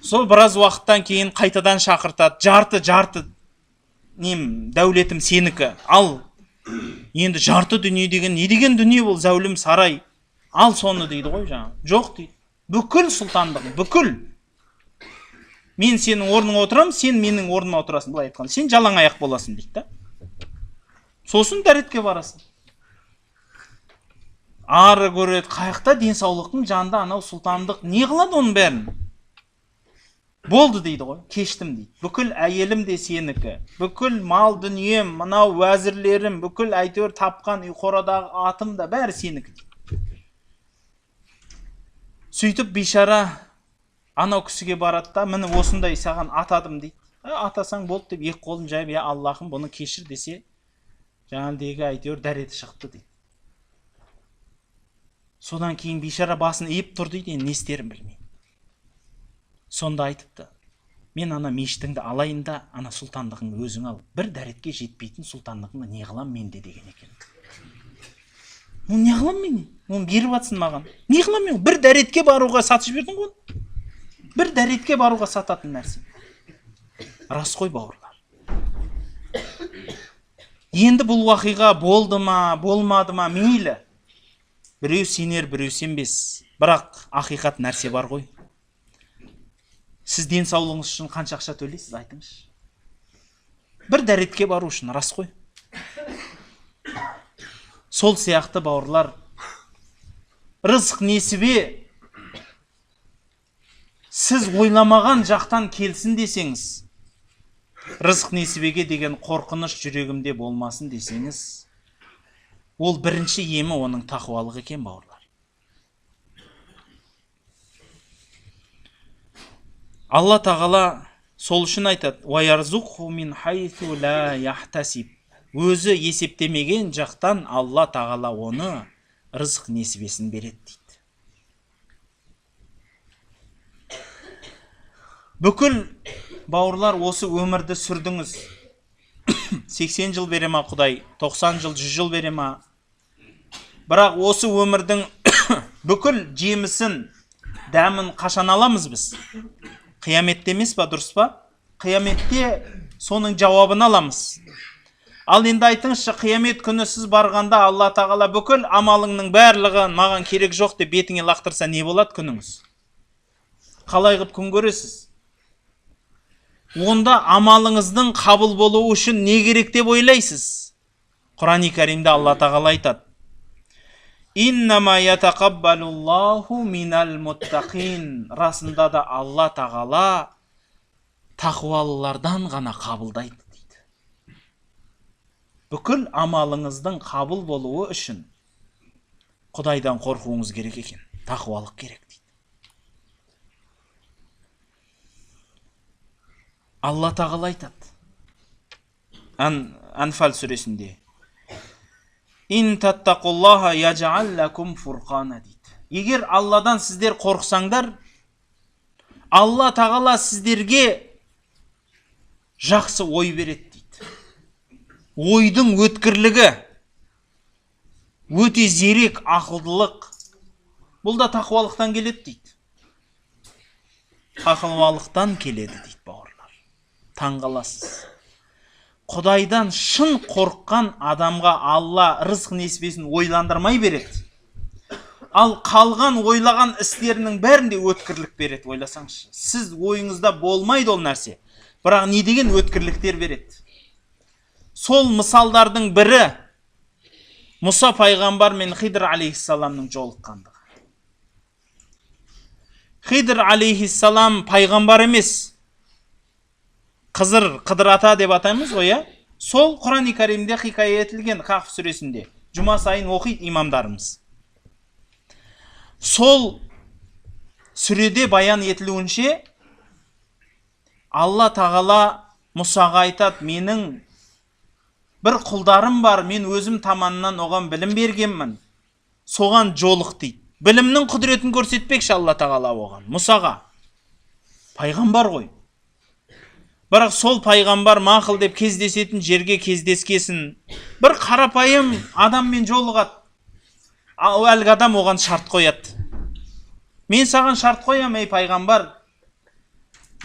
Сол біраз уақыттан кейін қайтадан шақыртады. Жарты нем, дәулетім сенікі. Ал енді жарты дүние деген не деген дүние бұл, зәулім сарай. Ал соны дейді ғой жаңа. Жоқ дейді. Бүкіл сұлтандығым, бүкіл. Мен сенің орныңа отырамын, сен менің орныма отырасың, былай айтқанда. Сен жалаң аяқ боласың дейді да. Сосын дәретке барасың. Ары көреді, қаяқта денсаулықтың жанында анау сұлтандық не қылады оның бәрін? Болды дейді ғой, кештім дейді. Бүкіл әйелім де сенікі, бүкіл мал дүнием, мынау уәзірлерім, бүкіл әйтеуір тапқан үй қорадағы атым да бәрі сенікі дейді. Сөйтіп бейшара анау кісіге барады да, міне осындай саған атадым дейді. Атасаң болды деп екі қолын жайып, я Аллахым бұны кешір десе, жаңағыдегі әйтеуір дәреті шықты дейді. Содан кейін бейшара басын иіп тұр дейді, енді не істерін білмей. Сонда айтыпты, мен ана мешітіңді алайын да, ана сұлтандығыңды өзің ал. Бір дәретке жетпейтін сұлтандығыңды не қылам мен де деген екен. Оны не қылам мен? Оны беріп атсын маған. Не қылам мен? Бір дәретке баруға сатып жібердің ғой. Бір дәретке баруға сататын нәрсе. Рас қой, бауырлар. Енді бұл уақиға болды ма, болмады ма, мейлі. Біреу сенер, біреу сенбес. Бірақ ақиқат нәрсе бар ғой. Сіз денсаулығыңыз үшін қанша ақша төлейсіз, айтыңызшы. Бір дәретке бару үшін, рас қой. Сол сияқты бауырлар, рызық несібе сіз ойламаған жақтан келсін десеңіз, рызық несібеге деген қорқыныш жүрегімде болмасын десеңіз, ол бірінші емі оның тақуалық екен, бауырлар. Алла тағала сол үшін айтады, «Уа ярзуқху мин хайсу ла яхтасиб». Өзі есептемеген жақтан Алла тағала оны рызық несібесін береді дейді. Бүкіл бауырлар осы өмірді сүрдіңіз. 80 жыл бере ма Құдай, 90 жыл, 100 жыл бере ма? Бірақ осы өмірдің бүкіл жемісін, дәмін қашан аламыз біз? Қияметте емес па, дұрыс па? Қияметте соның жауабын аламыз. Ал енді айтыңызшы, қиямет күні сіз барғанда Алла тағала бүкіл амалыңның барлығын маған керек жоқ деп бетіңе лақтырса не болады күніңіз? Қалай қып күн көресіз? Онда амалыңыздың қабыл болуы үшін не керек деп ойлайсыз? Құран-и Кәрімде Алла тағала айтады: Иннама ятақаббалуллаху минал муттақин. Расында да Алла тағала тақуалылардан ғана қабылдайды дейді. Бүкіл амалыңыздың қабыл болуы үшін Құдайдан қорқуыңыз керек екен, тақуалық керек дейді. Алла тағала айтады Анфал сүресінде: Ин таттақуллаха яж'ал лакум фурқана дейді. Егер Алладан сіздер қорықсаңдар, Алла тағала сіздерге жақсы ой береді дейді. Ойдың өткірлігі, өте зерек ақылдылық, бұл да тақуалықтан келеді дейді. Тақуалықтан келеді дейді, бауырлар. Таңғаласыз. Құдайдан шын қорыққан адамға Алла рызық несібесін ойландырмай береді. Ал қалған ойлаған істерінің бәрінде өткірлік береді, ойласаңызшы. Сіз ойыңызда болмайды ол нәрсе. Бірақ не деген өткірліктер береді. Сол мысалдардың бірі Мұса пайғамбар мен Хидр алейхиссаламның жолыққандығы. Хидр алейхиссалам пайғамбар емес, Қызыр, Қыдыр ата деп атаймыз ғой, иә? Сол Құран-и Кәрімде хикая етілген Қаһф сүресінде жұма сайын оқиды имамдарымыз. Сол сүреде баян етілуінше Алла тағала Мұсаға айтады: менің бір құлдарым бар, мен өзім таманнан оған білім бергенмін, соған жолық дейді. Білімнің құдіретін көрсетпекші Алла тағала оған, Мұсаға. Пайғамбар ғой. Бірақ сол пайғамбар мақұл деп кездесетін жерге кездескесін, бір қарапайым адаммен жолығады. Ал әлгі адам оған шарт қояды. Мен саған шарт қоямын, ей пайғамбар,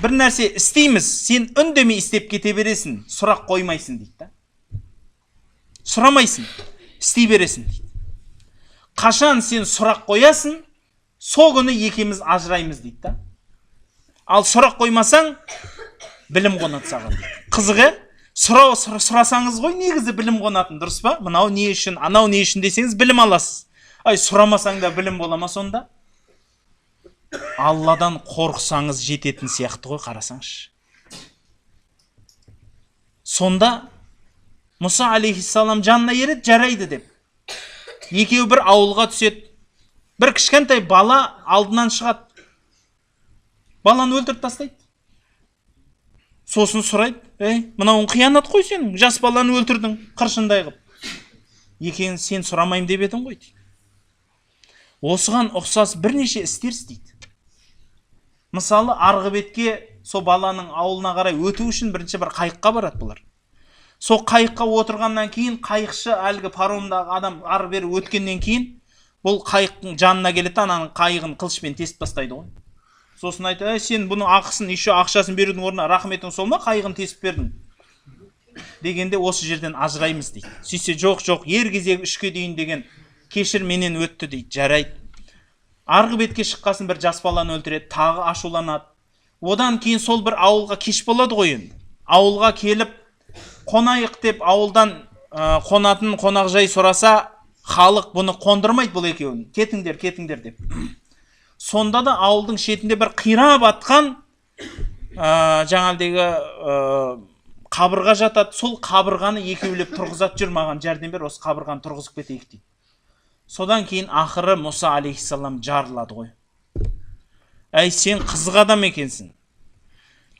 бір нәрсе істейміз, сен үндемей істеп кете бересің, сұрақ қоймайсың дейді да. Сұрамайсың, істей бересің дейді. Қашан сен сұрақ қоясың, сол күні екеуміз ажыраймыз дейді да. Ал сұрақ қоймасаң, білім қонады саған дейді. Қызық, е? Сұрасаңыз ғой негізі білім қонатын, дұрыс па? Мынау не үшін, анау не үшін десеңіз білім аласыз. Ай, сұрамасаң да білім бола ма сонда? Алладан қорықсаңыз жететін сияқты ғой, қарасаңшы. Сонда Мұса алейхиссалам жанына ереді, жарайды деп. Екеуі бір ауылға түседі. Бір кішкентай бала алдынан шығады. Баланы өлтіріп тастайды. Сосын сұрайды, ей, мынауың қиянат қой сенің, жас баланы өлтірдің, қыршындай қып. Екеуін сен сұрамаймын деп едің ғой дейді. Осыған ұқсас бірнеше істер істейді. Мысалы, арғы бетке сол баланың ауылына қарай өту үшін бірінші бір қайыққа барады бұлар. Сол қайыққа отырғаннан кейін қайықшы әлгі паромдағы адам ары бері өткеннен кейін бұл қайықтың жанына келеді, ананың қайығын қылышпен тесіп тастайды ғой. Сосын айтады, әй, сен бұның ақысын, еще ақшасын берудің орнына рахметің сол ма, қайығын тесіп бердің дегенде осы жерден ажыраймыз дейді. Сөйтсе, жоқ, жоқ, ер кезегі 3-ке дейін деген, кешір, менен өтті дейді. Жарайды. Арғы бетке шыққасын бір жас баланы өлтіреді, тағы ашуланады. Одан кейін сол бір ауылға кеш болады ғой енді. Ауылға келіп қонайық деп ауылдан қонатын қонақжай сұраса, халық бұны қондырмайды бұл екеуін. Кетіңдер, кетіңдер деп. Сонда да ауылдың шетінде бір қирап атқан жаңағыдегі қабырға жатады. Сол қабырғаны екеулеп тұрғызады, жүр маған жәрдем бер, осы қабырғаны тұрғызып кетейік дейді. Содан кейін ақыры Мұса алейхиссалам жарылады ғой. Әй, сен қызық адам екенсің.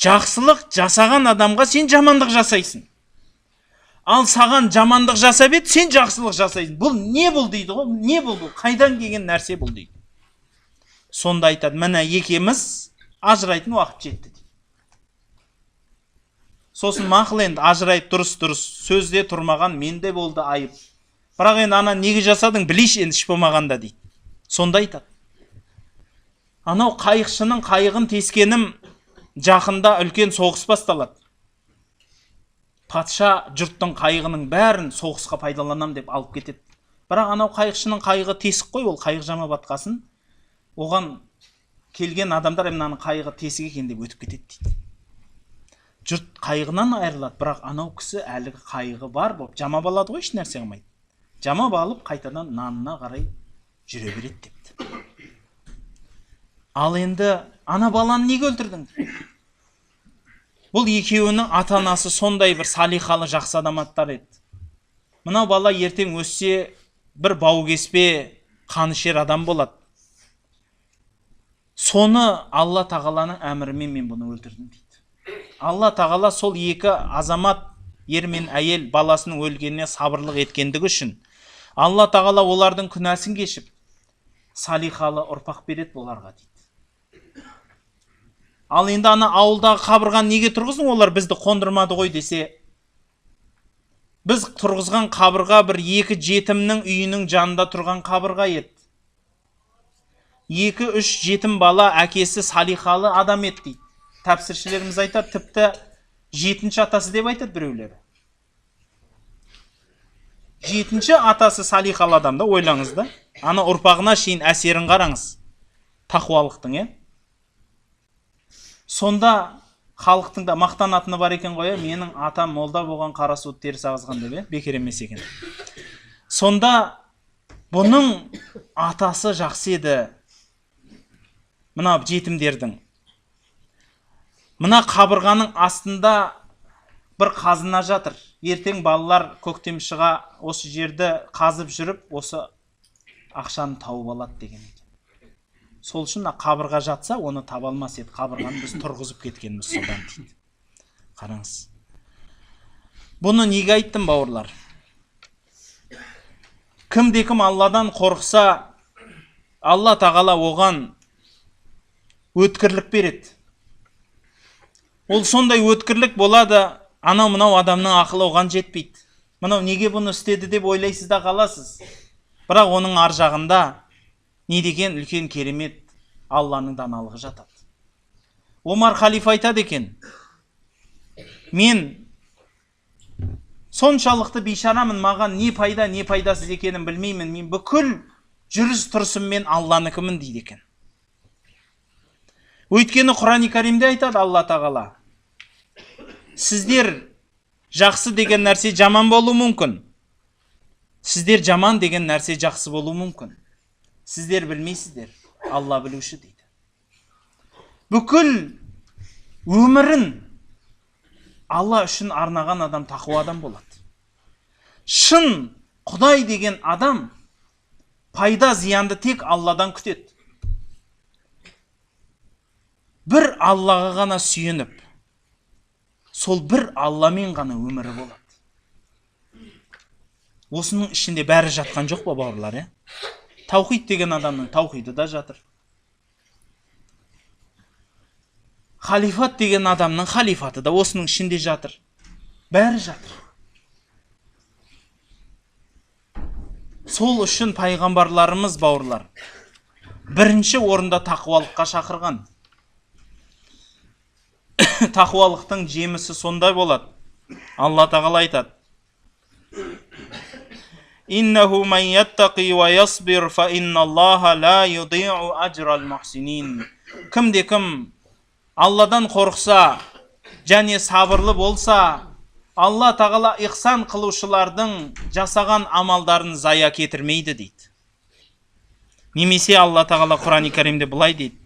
Жақсылық жасаған адамға сен жамандық жасайсың. Ал саған жамандық жасап еді, сен жақсылық жасайсың. Бұл не бұл дейді ғой? Не бұл, бұл? Қайдан келген нәрсе бұл дейді. Сонда айтады, міне екеуміз ажырайтын уақыт жетті дейді. Сосын мақұл енді ажырайып, дұрыс, дұрыс, сөзде тұрмаған менде болды айып. Бірақ енді ана неге жасадың білейші енді іш болмағанда дейді. Сонда айтады. Анау қайықшының қайығын тескенім, жақында үлкен соғыс басталады. Патша жұрттың қайығының бәрін соғысқа пайдаланам деп алып кетеді. Бірақ анау қайықшының қайығы тесік қой, ол қайық жамап атқасын. Оған келген адамдар мынаның қайығы тесік екен деп өтіп кетеді дейді. Жұрт қайығынан айырылады, бірақ анау кісі әлгі қайығы бар болып жамап алады ғой, еш нәрсе қылмайды. Жамап алып қайтадан нанына қарай жүре береді депті. Ал енді ана баланы неге өлтірдің? Бұл екеуінің ата-анасы сондай бір салиқалы жақсы адаматтар еді. Мынау бала ертең өссе бір баукеспе қанішер адам болады. Соны Алла тағаланың әмірімен мен бұны өлтірдім дейді. Алла тағала сол екі азамат, ер мен әйел баласының өлгеніне сабырлық еткендігі үшін Алла тағала олардың күнәсін кешіп, салиқалы ұрпақ береді оларға дейді. Ал енді ана ауылдағы қабырғаны неге тұрғыздың, олар бізді қондырмады ғой десе, біз тұрғызған қабырға бір екі жетімнің үйінің жанында тұрған қабырға еді. 2-3 жетім бала әкесі салиқалы адам еді дейді. Тәпсіршілеріміз айтады, тіпті 7-ші атасы деп айтады біреулері. 7-ші атасы салиқалы адам да, ойлаңыз да. Ана ұрпағына шейін әсерін қараңыз. Тақуалықтың, е? Сонда халықтың да мақтанатыны бар екен ғой, менің атам молда болған, қара суды теріс ағызған деп, бекер емес екен. Сонда бұның атасы жақсы еді. Мына жетімдердің. Мына қабырғаның астында бір қазына жатыр. Ертең балалар көктем шыға осы жерді қазып жүріп, осы ақшаны тауып алады деген екен. Сол үшін мына қабырға жатса, оны таба алмас еді. Қабырғаны біз тұрғызып кеткенбіз содан дейді. Қараңыз. Бұны неге айттым, бауырлар? Кімде кім Алладан қорықса, Алла тағала оған өткірлік береді. Ол сондай өткірлік болады, анау мынау адамның ақылы оған жетпейді. Мынау неге бұны істеді деп ойлайсыз да қаласыз. Бірақ оның ар жағында не деген үлкен керемет Алланың даналығы жатады. Омар халифа айтады екен, мен соншалықты бейшарамын, маған не пайда, не пайдасыз екенін білмеймін, мен бүкіл жүріс тұрысыммен Алланыкімін дейді екен. Өйткені Құран-и Каримде айтады Алла Тағала, сіздер жақсы деген нәрсе жаман болуы мүмкін, сіздер жаман деген нәрсе жақсы болуы мүмкін. Сіздер білмейсіздер, Алла білуші дейді. Бүкіл өмірін Алла үшін арнаған адам тақуа адам болады. Шын Құдай деген адам пайда зиянды тек Алладан күтеді. Бір Аллаға ғана сүйеніп, сол бір Алламен ғана өмірі болады. Осының ішінде бәрі жатқан жоқ па, бауырлар, е? Таухид деген адамның таухиды да жатыр. Халифат деген адамның халифаты да осының ішінде жатыр. Бәрі жатыр. Сол үшін пайғамбарларымыз, бауырлар, бірінші орында тақуалыққа шақырған. Тақуалықтың жемісі сондай болады. Алла Тағала айтады: Иннаху ман яттақи ва ясбир фа инналлаха ла юдиу ажрал мухсинин. Кімде кім Алладан қорықса және сабырлы болса, Алла Тағала ихсан қылушылардың жасаған амалдарын зая кетірмейді дейді. Немесе Алла Тағала Құран-и Каримде былай дейді.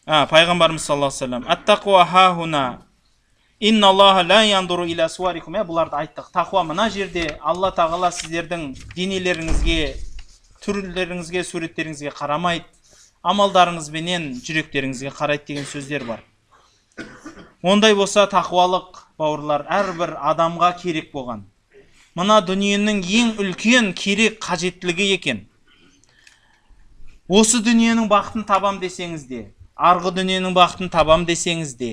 Пайғамбарымыз саллаллаху алейхи вассалам, аттақуа хахуна инналлаха ла яндуру иля суарикум. Бұларды айттық. Тақуа мына жерде, Алла Тағала сіздердің денелеріңізге, түрлеріңізге, суреттеріңізге қарамайды, амалдарыңызбенен жүректеріңізге қарайды деген сөздер бар. Ондай болса тақуалық, бауырлар, әрбір адамға керек болған. Мына дүниенің ең үлкен керек қажеттілігі екен. Осы дүниенің бақытын табам десеңіз де, арғы дүниенің бақытын табам десеңіз де,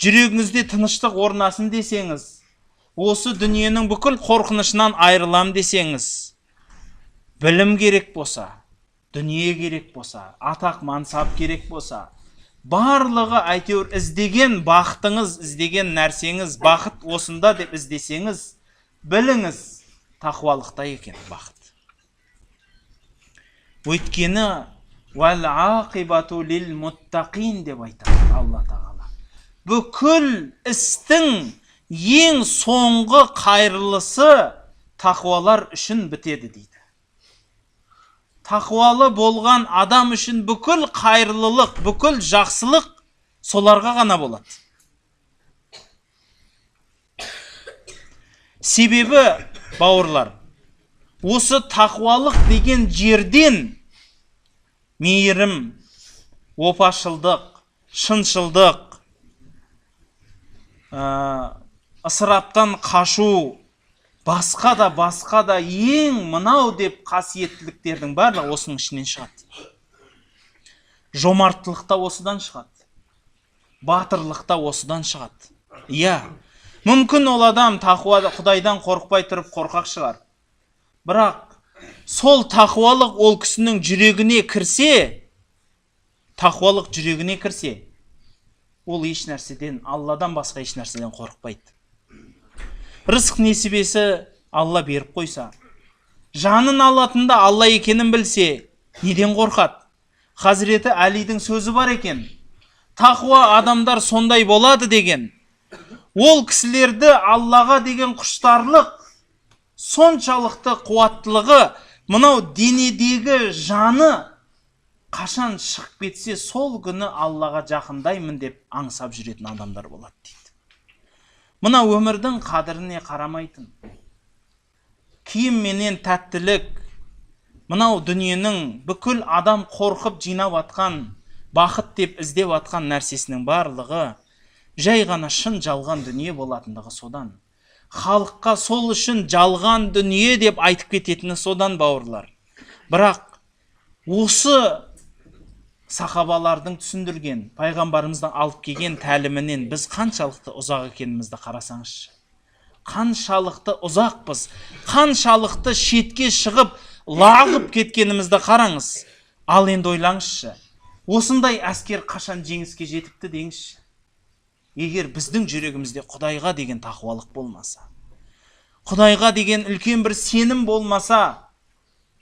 жүрегіңізде тыныштық орнасын десеңіз, осы дүниенің бүкіл қорқынышынан айырылам десеңіз, білім керек болса, дүние керек болса, атақ мансап керек болса, барлығы әйтеуір іздеген бақытыңыз, іздеген нәрсеңіз, бақыт осында деп іздесеңіз, біліңіз, тақуалықта екен бақыт. Өйткені уәл ақибату лил муттақин деп айтады Алла Тағала. Бүкіл істің ең соңғы қайырлысы тақуалар үшін бітеді дейді. Тақуалы болған адам үшін бүкіл қайырлылық, бүкіл жақсылық соларға ғана болады. Себебі, бауырлар, осы тақуалық деген жерден мейірім, опашылдық, шыншылдық, ысыраптан қашу, басқа да басқа да ең мынау деп қасиеттіліктердің барлығы осының ішінен шығады. Жомарттылық та осыдан шығады. Батырлық та осыдан шығады. Иә, мүмкін ол адам тақуа, Құдайдан қорықпай тұрып қорқақ шығар. Бірақ сол тақуалық ол кісінің жүрегіне кірсе, тақуалық жүрегіне кірсе, ол еш нәрседен, Алладан басқа еш нәрседен қорықпайды. Рызық несібесі Алла беріп қойса, жанын алатында Алла екенін білсе, неден қорқады? Хазіреті Әлидің сөзі бар екен. Тақуа адамдар сондай болады деген. Ол кісілерді Аллаға деген құштарлық, соншалықты қуаттылығы, мынау денедегі жаны қашан шығып кетсе, сол күні Аллаға жақындаймын деп аңсап жүретін адамдар болады дейді. Мына өмірдің қадіріне қарамайтын, киім менен тәттілік, мынау дүниенің бүкіл адам қорқып жинап атқан, бақыт деп іздеп атқан нәрсесінің барлығы жай ғана шын жалған дүние болатындығы содан. Халыққа сол үшін жалған дүние деп айтып кететіні содан, бауырлар. Бірақ осы Сахабалардың түсіндірген, пайғамбарымыздың алып келген тәлімінен біз қаншалықты ұзақ екенімізді қарасаңызшы. Қаншалықты ұзақпыз, қаншалықты шетке шығып, лағып кеткенімізді қараңыз. Ал енді ойлаңызшы, осындай әскер қашан жеңіске жетіпті деңізші. Егер біздің жүрегімізде Құдайға деген тақуалық болмаса, Құдайға деген үлкен бір сенім болмаса,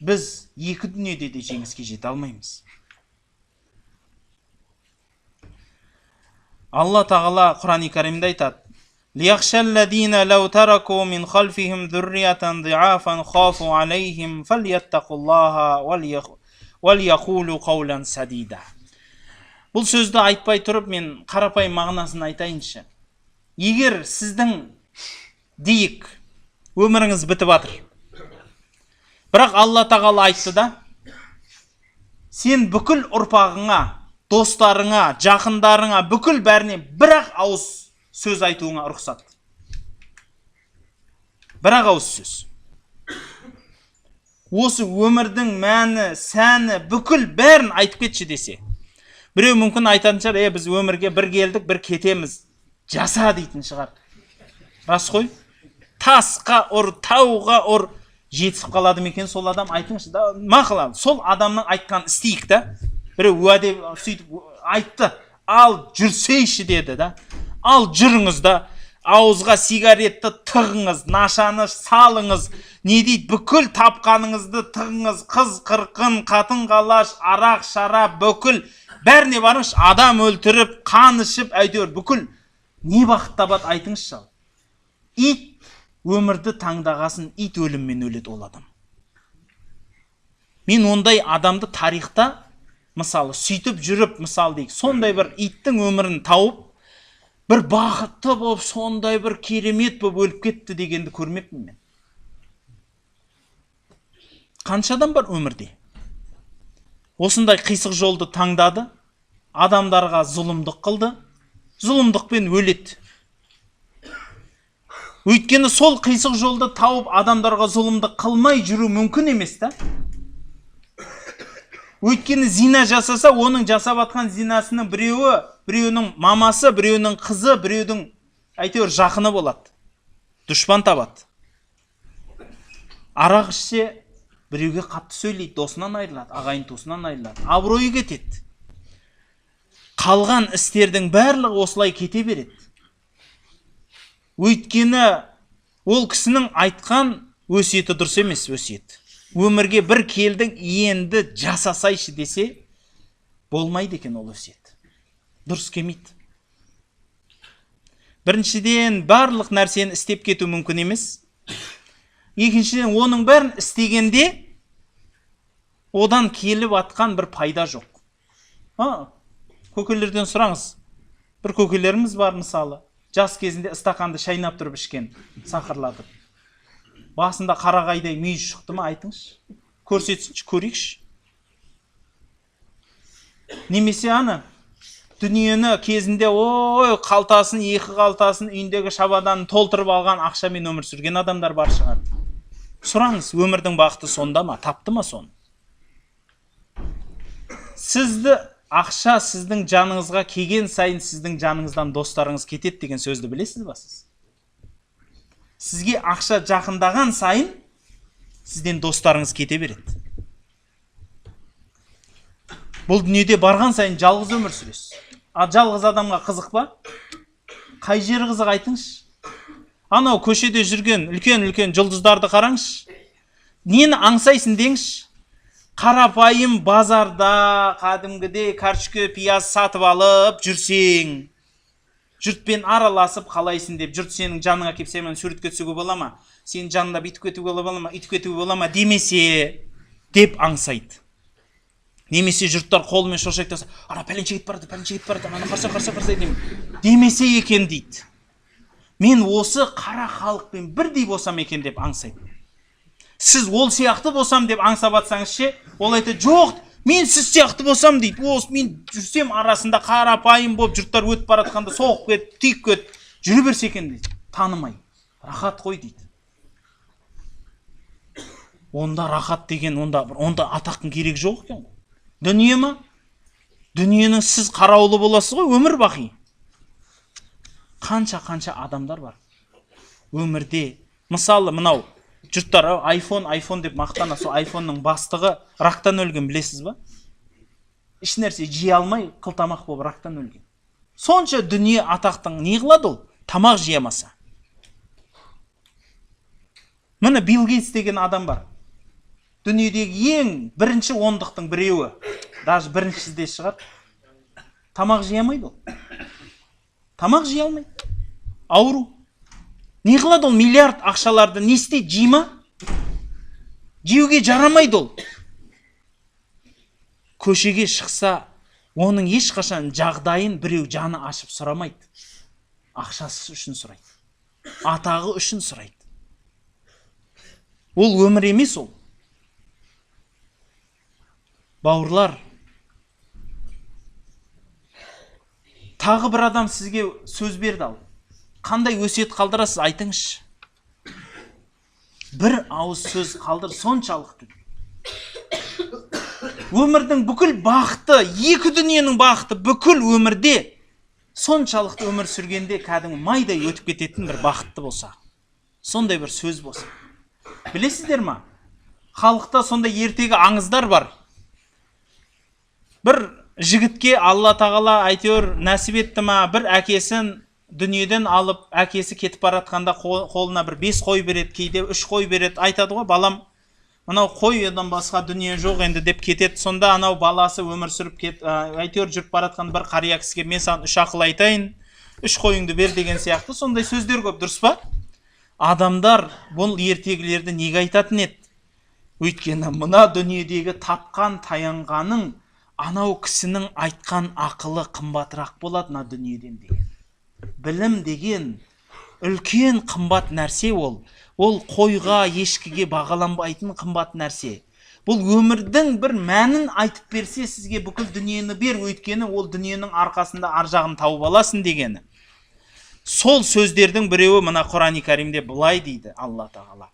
біз екі дүниеде де жеңіске жете алмаймыз. Алла Тағала Құран-и Кәрімде айтады: «Лияхшаллазина лау тараку мин халфихим зурриятан диафан хафу алейхим фальяттакуллаха вальяқулу қаулан садида». Бұл сөзді айтпай тұрып, мен қарапайым мағынасын айтайыншы. Егер сіздің дейік өміріңіз бітіп жатыр, бірақ Алла Тағала айтты да, сен бүкіл ұрпағыңа, достарыңа, жақындарыңа, бүкіл бәріне бір-ақ ауыз сөз айтуыңа рұқсат. Бір-ақ ауыз сөз. Осы өмірдің мәні, сәні, бүкіл бәрін айтып кетші десе, біреу мүмкін айтатын шығар, біз өмірге бір келдік, бір кетеміз, жаса дейтін шығар. Рас қой? Тасқа ұр, тауға ұр, жетісіп қалады ма екен сол адам? Айтыңызшы да, мақұл, сол адамның айтқанын істейік та. Біреу уәде сөйтіп айтты, ал жүрсейші деді да, ал жүріңіз да, ауызға сигаретті тығыңыз, нашаны салыңыз, не дейді, бүкіл тапқаныңызды тығыңыз, қыз қырқын, қатын қалаш, арақ, шарап, бүкіл бәріне барыңызшы, адам өлтіріп, қан ішіп, әйтеуір бүкіл не бақыт табады айтыңызшы. Ит өмірді таңдағасын, ит өліммен өледі ол адам. Мен ондай адамды тарихта, мысалы, сөйтіп жүріп, мысалы дейік, сондай бір иттің өмірін тауып, бір бақытты болып, сондай бір керемет болып өліп кетті дегенді көрмеппін мен. Қанша адам бар өмірде? Осындай қисық жолды таңдады, адамдарға зұлымдық қылды, зұлымдықпен өледі. Өйткені сол қисық жолды тауып, адамдарға зұлымдық қылмай жүру мүмкін емес та. Өйткені зина жасаса, оның жасап атқан зинасының біреуі, біреуінің мамасы, біреуінің қызы, біреудің әйтеуір жақыны болады. Дұшпан табады. Арақ ішсе, біреуге қатты сөйлейді, досынан айырылады, ағайын туысынан айырылады, абыройы кетеді. Қалған істердің барлығы осылай кете береді. Өйткені ол кісінің айтқан өсиеті дұрыс емес өсиет. Өмірге бір келдің, енді жасасайшы десе, болмайды екен ол өсиет. Дұрыс келмейді. Біріншіден, барлық нәрсені істеп кету мүмкін емес. Екіншіден, оның бәрін істегенде одан келіп атқан бір пайда жоқ. Көкелерден сұраңыз. Бір көкелеріміз бар мысалы, жас кезінде стақанды шайнап тұрып ішкен, сақырлатып. Басында қарағайдай мүйіз шықты ма, айтыңызшы. Көрсетсінші, көрейікші. Немесе ана дүниені кезінде ой қалтасын, екі қалтасын, үйіндегі шабаданын толтырып алған ақшамен өмір сүрген адамдар бар шығар. Сұраңыз, өмірдің бақыты сонда ма, тапты ма соны? Сізді ақша сіздің жаныңызға келген сайын сіздің жаныңыздан достарыңыз кетеді деген сөзді білесіз ба сіз? Сізге ақша жақындаған сайын сізден достарыңыз кете береді. Бұл дүниеде барған сайын жалғыз өмір сүресіз. А жалғыз адамға қызық па? Қай жері қызық айтыңызшы? Анау көшеде жүрген үлкен-үлкен жұлдыздарды қараңызшы. Нені аңсайсың деңізші? Қарапайым базарда кәдімгідей картошка, пияз сатып алып жүрсең, жұртпен араласып қалайсың деп, жұрт сенің жаныңа келіп сенімен суретке түсуге бола ма? Сенің жанында бүйтіп кетуге бола ма? Үйтіп кетуге бола ма? Демесе деп аңсайды. Немесе жұрттар қолымен шошайып, ана пәленше кетіп барады, пәленше кетіп барады, ана қарсы, қарсы, қарсы деймін. Демесе екен дейді. Мен осы қара халықпен бірдей болсам екен деп аңсайды. Сіз ол сияқты болсам деп аңсап атсаңыз ше, ол айтады, жоқ, мен сіз сияқты болсам дейді. Осы мен жүрсем арасында қарапайым болып жұрттар өтіп бара жатқанда соғып кетіп, түйіп кетіп жүре берсе екен дейді. Танымай. Рахат қой дейді. Онда рахат деген, онда атақтың керегі жоқ екен ғой. Дүние ма? Дүниенің сіз қарауылы боласыз ғой өмір бақи. Қанша-қанша адамдар бар өмірде. Мысалы, мынау жұрттар айфон, айфон деп мақтана, сол айфонның бастығы рактан өлген, білесіз ба? Еш нәрсе жей алмай, қылтамақ болып рактан өлген. Сонша дүние атақтың не қылады ол? Тамақ жей алмаса. Міне Билл Гейтс деген адам бар. Дүниедегі ең бірінші ондықтың біреуі. Даже біріншісі де шығар. Тамақ жей алмайды ол. Тамақ жей алмайды. Ауру. Не қылады ол миллиард ақшаларды? Не істейді? Жей ма? Жеуге жарамайды ол. Көшеге шықса, оның ешқашан жағдайын біреу жаны ашып сұрамайды. Ақшасы үшін сұрайды. Атағы үшін сұрайды. Ол өмір емес ол. Бауырлар, тағы бір адам сізге сөз берді ал. Қандай өсиет қалдырасыз, айтыңызшы. Бір ауыз сөз қалдыр соншалықты. Өмірдің бүкіл бақыты, екі дүниенің бақыты бүкіл өмірде соншалықты өмір сүргенде кәдімгі майдай өтіп кететін бір бақытты болса, сондай бір сөз болса. Білесіздер ма? Халықта сондай ертегі аңыздар бар. Бір жігітке Алла тағала әйтеуір нәсіп етті ма, бір әкесін дүниеден алып, әкесі кетіп баратқанда қолына бір 5 қой береді, кейде 3 қой береді. Айтады ғой, балам, мынау қойдан басқа дүние жоқ енді деп кетеді. Сонда анау баласы өмір сүріп кет, әйтеуір жүріп баратқан бір қария кісіге мен саған 3 ақыл айтайын, 3 қойыңды бер деген сияқты сондай сөздер көп, дұрыс па? Адамдар бұл ертегілерді неге айтатын еді? Өйткені мына дүниедегі тапқан таянғаның анау кісінің айтқан ақылы қымбатырақ болады мына дүниеден деген. Білім деген үлкен қымбат нәрсе ол. Ол қойға, ешкіге бағаланбайтын қымбат нәрсе. Бұл өмірдің бір мәнін айтып берсе, сізге бүкіл дүниені бер, өйткені ол дүниенің арқасында ар жағын тауып аласың дегені. Сол сөздердің біреуі мына Құран-и Кәрімде былай дейді Алла тағала.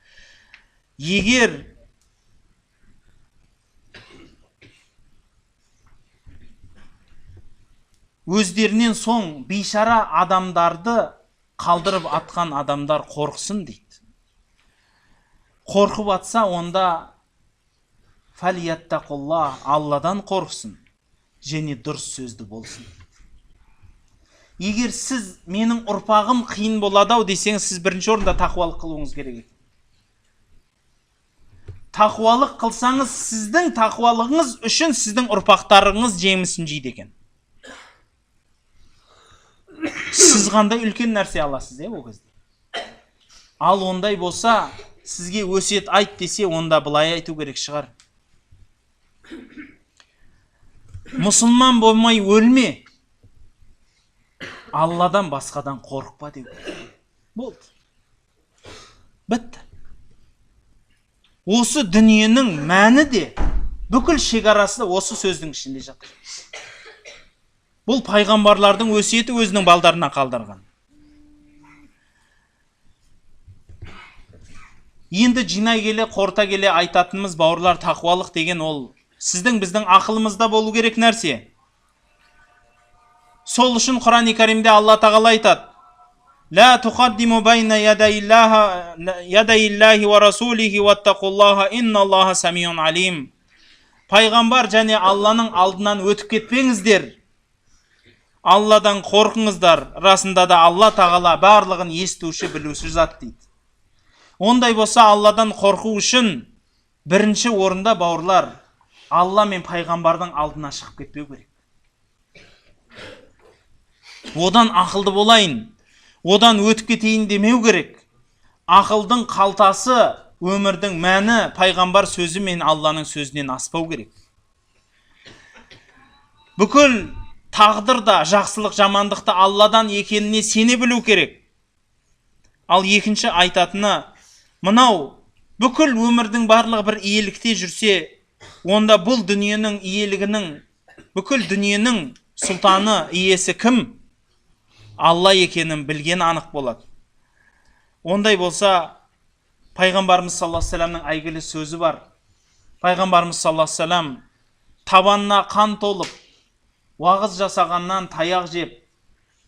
Егер өздерінен соң бейшара адамдарды қалдырып атқан адамдар қорықсын дейді. Қорқып атса, онда фәлияттақулла, Алладан қорықсын және дұрыс сөзді болсын. Егер сіз менің ұрпағым қиын болады ау десеңіз, сіз бірінші орында тақуалық қылуыңыз керек екен. Тақуалық қылсаңыз, сіздің тақуалығыңыз үшін сіздің ұрпақтарыңыз жемісін жейді екен. Сіз қандай үлкен нәрсе аласыз, ол кезде. Ал ондай болса, сізге өсиет айт десе, онда былай айту керек шығар. Мұсылман болмай өлме, Алладан басқадан қорықпа деу керек. Болды. Бітті. Осы дүниенің мәні де, бүкіл шекарасы осы сөздің ішінде жатыр. Бұл пайғамбарлардың өсиеті өзінің балдарына қалдырған. Енді жинай келе, қорыта келе айтатынымыз, бауырлар, тақуалық деген ол сіздің біздің ақылымызда болу керек нәрсе. Сол үшін Құран-и Кәрімде Алла тағала айтады: Ла туқаддиму байна ядайиллахи ва расулихи ваттақуллаха инналлаха самиун алим. Пайғамбар және Алланың алдынан өтіп кетпеңіздер. Алладан қорқыңыздар. Расында да Алла тағала барлығын естуші, білуші зат дейді. Ондай болса, Алладан қорқу үшін бірінші орында, бауырлар, Алла мен пайғамбардың алдына шығып кетпеу керек. Одан ақылды болайын, одан өтіп кетейін демеу керек. Ақылдың қалтасы, өмірдің мәні пайғамбар сөзі мен Алланың сөзінен аспау керек. Бүкіл тағдырда жақсылық, жамандықты Алладан екеніне сене білу керек. Ал екінші айтатыны, мынау бүкіл өмірдің барлығы бір иелікте жүрсе, онда бұл дүниенің иелігінің, бүкіл дүниенің сұлтаны, иесі кім? Алла екенін білген анық болады. Ондай болса, пайғамбарымыз саллаллаху алейхи вассаламның әйгілі сөзі бар. Пайғамбарымыз саллаллаху алейхи вассалам табанына қан толып, Уағыз жасағаннан таяқ жеп,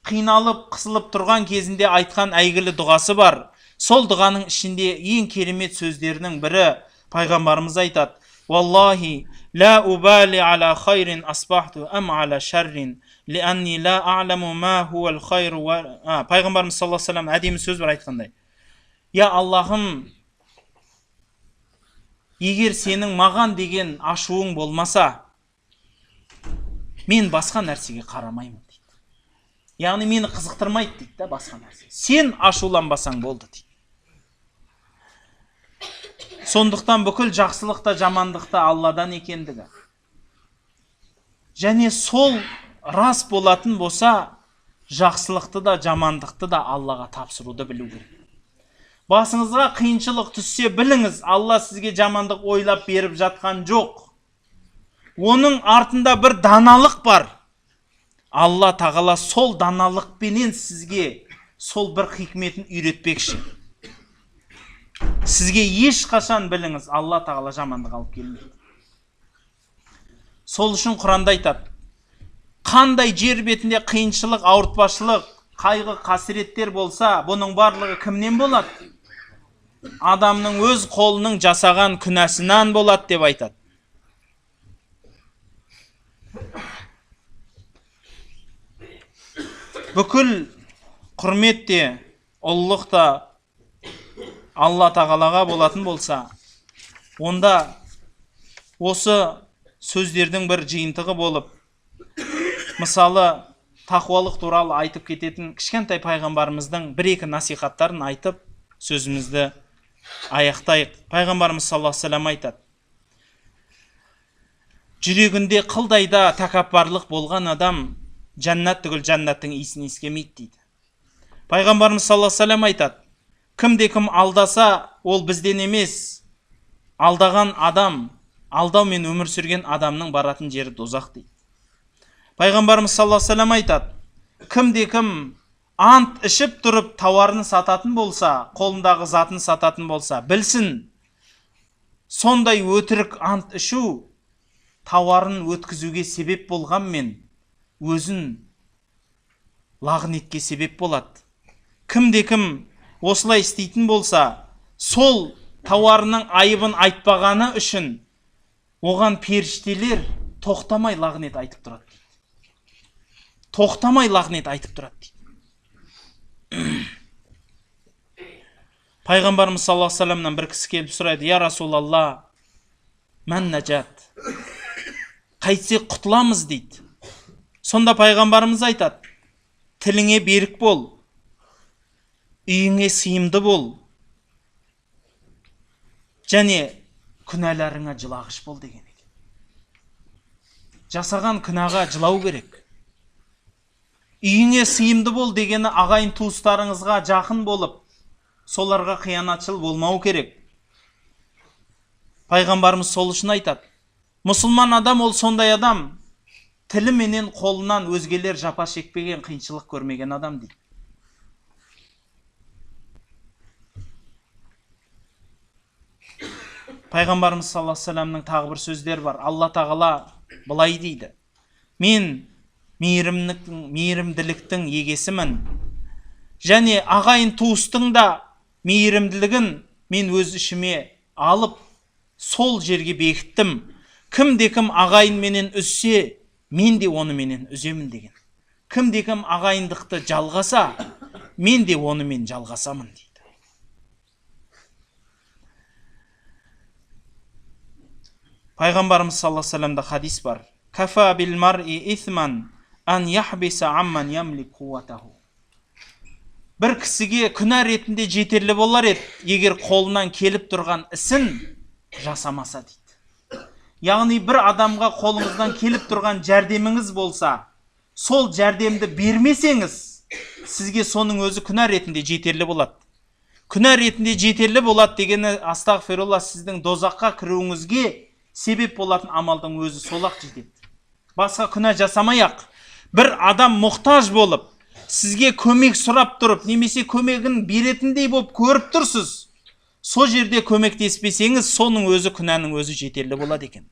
қиналып, қысылып тұрған кезінде айтқан әйгілі дұғасы бар. Сол дұғаның ішінде ең керемет сөздерінің бірі пайғамбарымыз айтады: Валлахи ла убали аля хайрин асбахту ам аля шаррин лианни ла а'ламу ма хуал хайру. Пайғамбарымыз саллаллаху алейхи вассалам әдемі сөз бар айтқандай: Я Аллахым, егер сенің маған деген ашуың болмаса, мен басқа нәрсеге қарамаймын дейді. Яғни мені қызықтырмайды дейді да басқа нәрсе. Сен ашуланбасаң болды дейді. Сондықтан бүкіл жақсылық та жамандық та Алладан екендігі. Және сол рас болатын болса, жақсылықты да жамандықты да Аллаға тапсыруды білу керек. Басыңызға қиыншылық түссе біліңіз, Алла сізге жамандық ойлап беріп жатқан жоқ. Оның артында бір даналық бар. Алла тағала сол даналықпенен сізге сол бір хикметін үйретпекші. Сізге ешқашан біліңіз, Алла тағала жамандық алып келмейді. Сол үшін Құранда айтады: қандай жер бетінде қиыншылық, ауыртпашылық, қайғы, қасіреттер болса, бұның барлығы кімнен болады? Адамның өз қолының жасаған күнәсінен болады деп айтады. Бүкіл құрмет те, ұлылық та Алла тағалаға болатын болса, онда осы сөздердің бір жиынтығы болып, мысалы, тақуалық туралы айтып кететін кішкентай пайғамбарымыздың бір-екі насихаттарын айтып, сөзімізді аяқтайық. Пайғамбарымыз саллаллаху алейхи вассалам айтады: жүрегінде қылдай да тәкаппарлық болған адам жәннат түгіл жәннаттың иісін иіскемейді дейді. Пайғамбарымыз саллаллаху алейхи вассалам айтады: кімде кім алдаса, ол бізден емес. Алдаған адам, алдаумен өмір сүрген адамның баратын жері дозақ дейді. Пайғамбарымыз саллаллаху алейхи вассалам айтады: кімде кім ант ішіп тұрып тауарын сататын болса, қолындағы затын сататын болса, білсін, сондай өтірік ант ішу тауарын өткізуге себеп болғанмен өзін лағнетке себеп болады. Кімде кім осылай істейтін болса, сол тауарының айыбын айтпағаны үшін оған періштелер тоқтамай лағнет айтып тұрады дейді. Тоқтамай лағнет айтып тұрады дейді. Пайғамбарымыз саллаллаху алейхи вассаламнан бір кісі келіп сұрайды: Я Расулалла, мән нәжат, қайтсек құтыламыз дейді. Сонда пайғамбарымыз айтады: тіліңе берік бол, үйіңе сыйымды бол, және күнәларыңа жылағыш бол деген екен. Жасаған күнәға жылау керек. Үйіңе сыйымды бол дегені ағайын туыстарыңызға жақын болып, соларға қиянатшыл болмау керек. Пайғамбарымыз сол үшін айтады: мұсылман адам ол сондай адам, тілі менен қолынан өзгелер жапа шекпеген, қиыншылық көрмеген адам дейді. Пайғамбарымыз саллаллаху алейхи вассаламның тағы бір сөздері бар. Алла тағала былай дейді: мен мейірімділіктің егесімін, және ағайын туыстың да мейірімділігін мен өз ішіме алып, сол жерге бекіттім. Кімде кім ағайын менен үзсе, мен де оныменен үземін деген. Кімде кім ағайындықты жалғаса, мен де онымен жалғасамын дейді. Пайғамбарымыз саллаллаху алейхи вассаламда хадис бар: Кафа бил мар'i исман ан яхбиса амман ямлик қуатаху. Бір кісіге күнә ретінде жетерлі болар еді, егер қолынан келіп тұрған ісін жасамаса дейді. Яғни бір адамға қолыңыздан келіп тұрған жәрдеміңіз болса, сол жәрдемді бермесеңіз, сізге соның өзі күнә ретінде жетерлі болады. Күнә ретінде жетерлі болады дегені, астағфирулла, сіздің дозаққа кіруіңізге себеп болатын амалдың өзі сол-ақ жетеді. Басқа күнә жасамай-ақ, бір адам мұқтаж болып, сізге көмек сұрап тұрып, немесе көмегін беретіндей болып көріп тұрсыз, сол жерде көмектеспесеңіз, соның өзі күнәнің өзі жетерлі болады екен.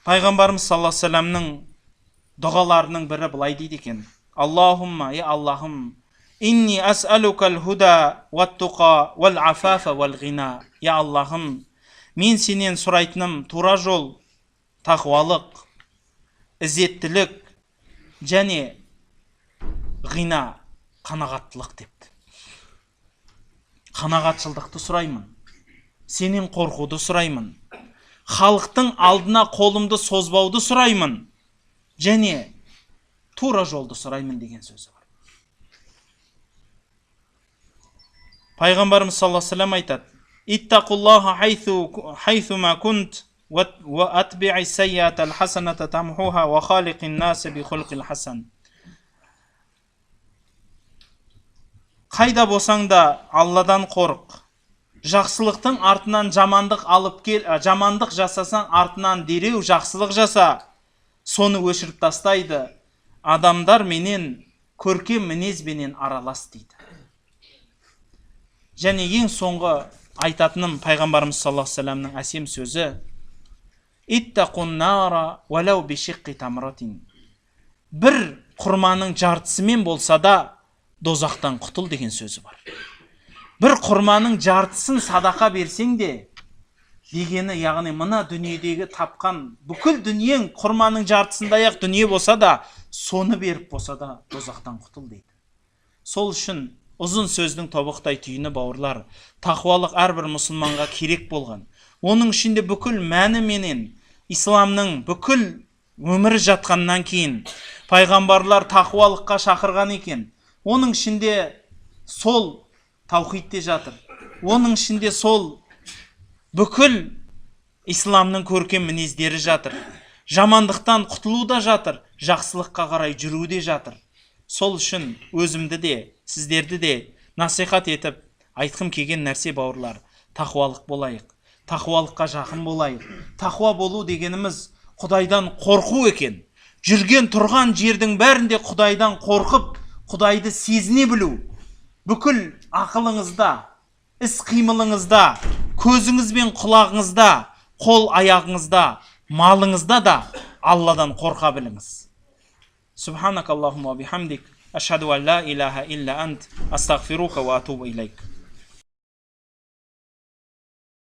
Пайғамбарымыз саллаллаху алейхи вассаламның дұғаларының бірі былай дейді екен: Аллахумма, е Аллахым, инни ас'алукал худа уат-туқа уал-афафа уал-ғина. Е Аллахым, мен сенен сұрайтыным тура жол, тақуалық, ізеттілік және ғина, қанағаттылық депті. Қанағатшылдықты сұраймын, сенен қорқуды сұраймын, халықтың алдына қолымды созбауды сұраймын және тура жолды сұраймын деген сөзі бар. Пайғамбарымыз саллаллаху алейхи вассалам айтады: Иттақуллаха хайсума кунт уа атби'и саййатал хасаната тамхуха уа халиқин наса би хулқил хасан. Қайда болсаң да Алладан қорық. Жақсылықтың артынан жамандық алып кел, жамандық жасасаң артынан дереу жақсылық жаса, соны өшіріп тастайды. Адамдар менен көркем мінезбенен аралас дейді. Және ең соңғы айтатыным пайғамбарымыз саллаллаху алейхи вассаламның әсем сөзі: Иттақун нара уалау бишиққи тамратин. Бір құрманың жартысымен болса да дозақтан құтыл деген сөзі бар. Бір құрманың жартысын садақа берсең де дегені, яғни мына дүниедегі тапқан бүкіл дүниең құрманың жартысындай ақ дүние болса да, соны беріп болса да дозақтан құтыл дейді. Сол үшін ұзын сөздің тобықтай түйіні, бауырлар, тақуалық әрбір мұсылманға керек болған. Оның ішінде бүкіл мәні менен исламның бүкіл өмірі жатқаннан кейін пайғамбарлар тақуалыққа шақырған екен. Оның ішінде сол таухид те жатыр. Оның ішінде сол бүкіл исламның көркем мінездері жатыр. Жамандықтан құтылу да жатыр, жақсылыққа қарай жүру де жатыр. Сол үшін өзімді де, сіздерді де насихат етіп айтқым келген нәрсе, бауырлар, тақуалық болайық, тақуалыққа жақын болайық. Тақуа болу дегеніміз Құдайдан қорқу екен. Жүрген тұрған жердің бәрінде Құдайдан қорқып, Құдайды сезіне білу. Бүкіл ақылыңызда, іс қимылыңызда, көзіңіз бен құлағыңызда, қол аяғыңызда, малыңызда да Алладан қорқа біліңіз. Субханакаллахумма бихамдик, ашхаду ан ла илаха илля ант, астағфирука ва атубу илейк.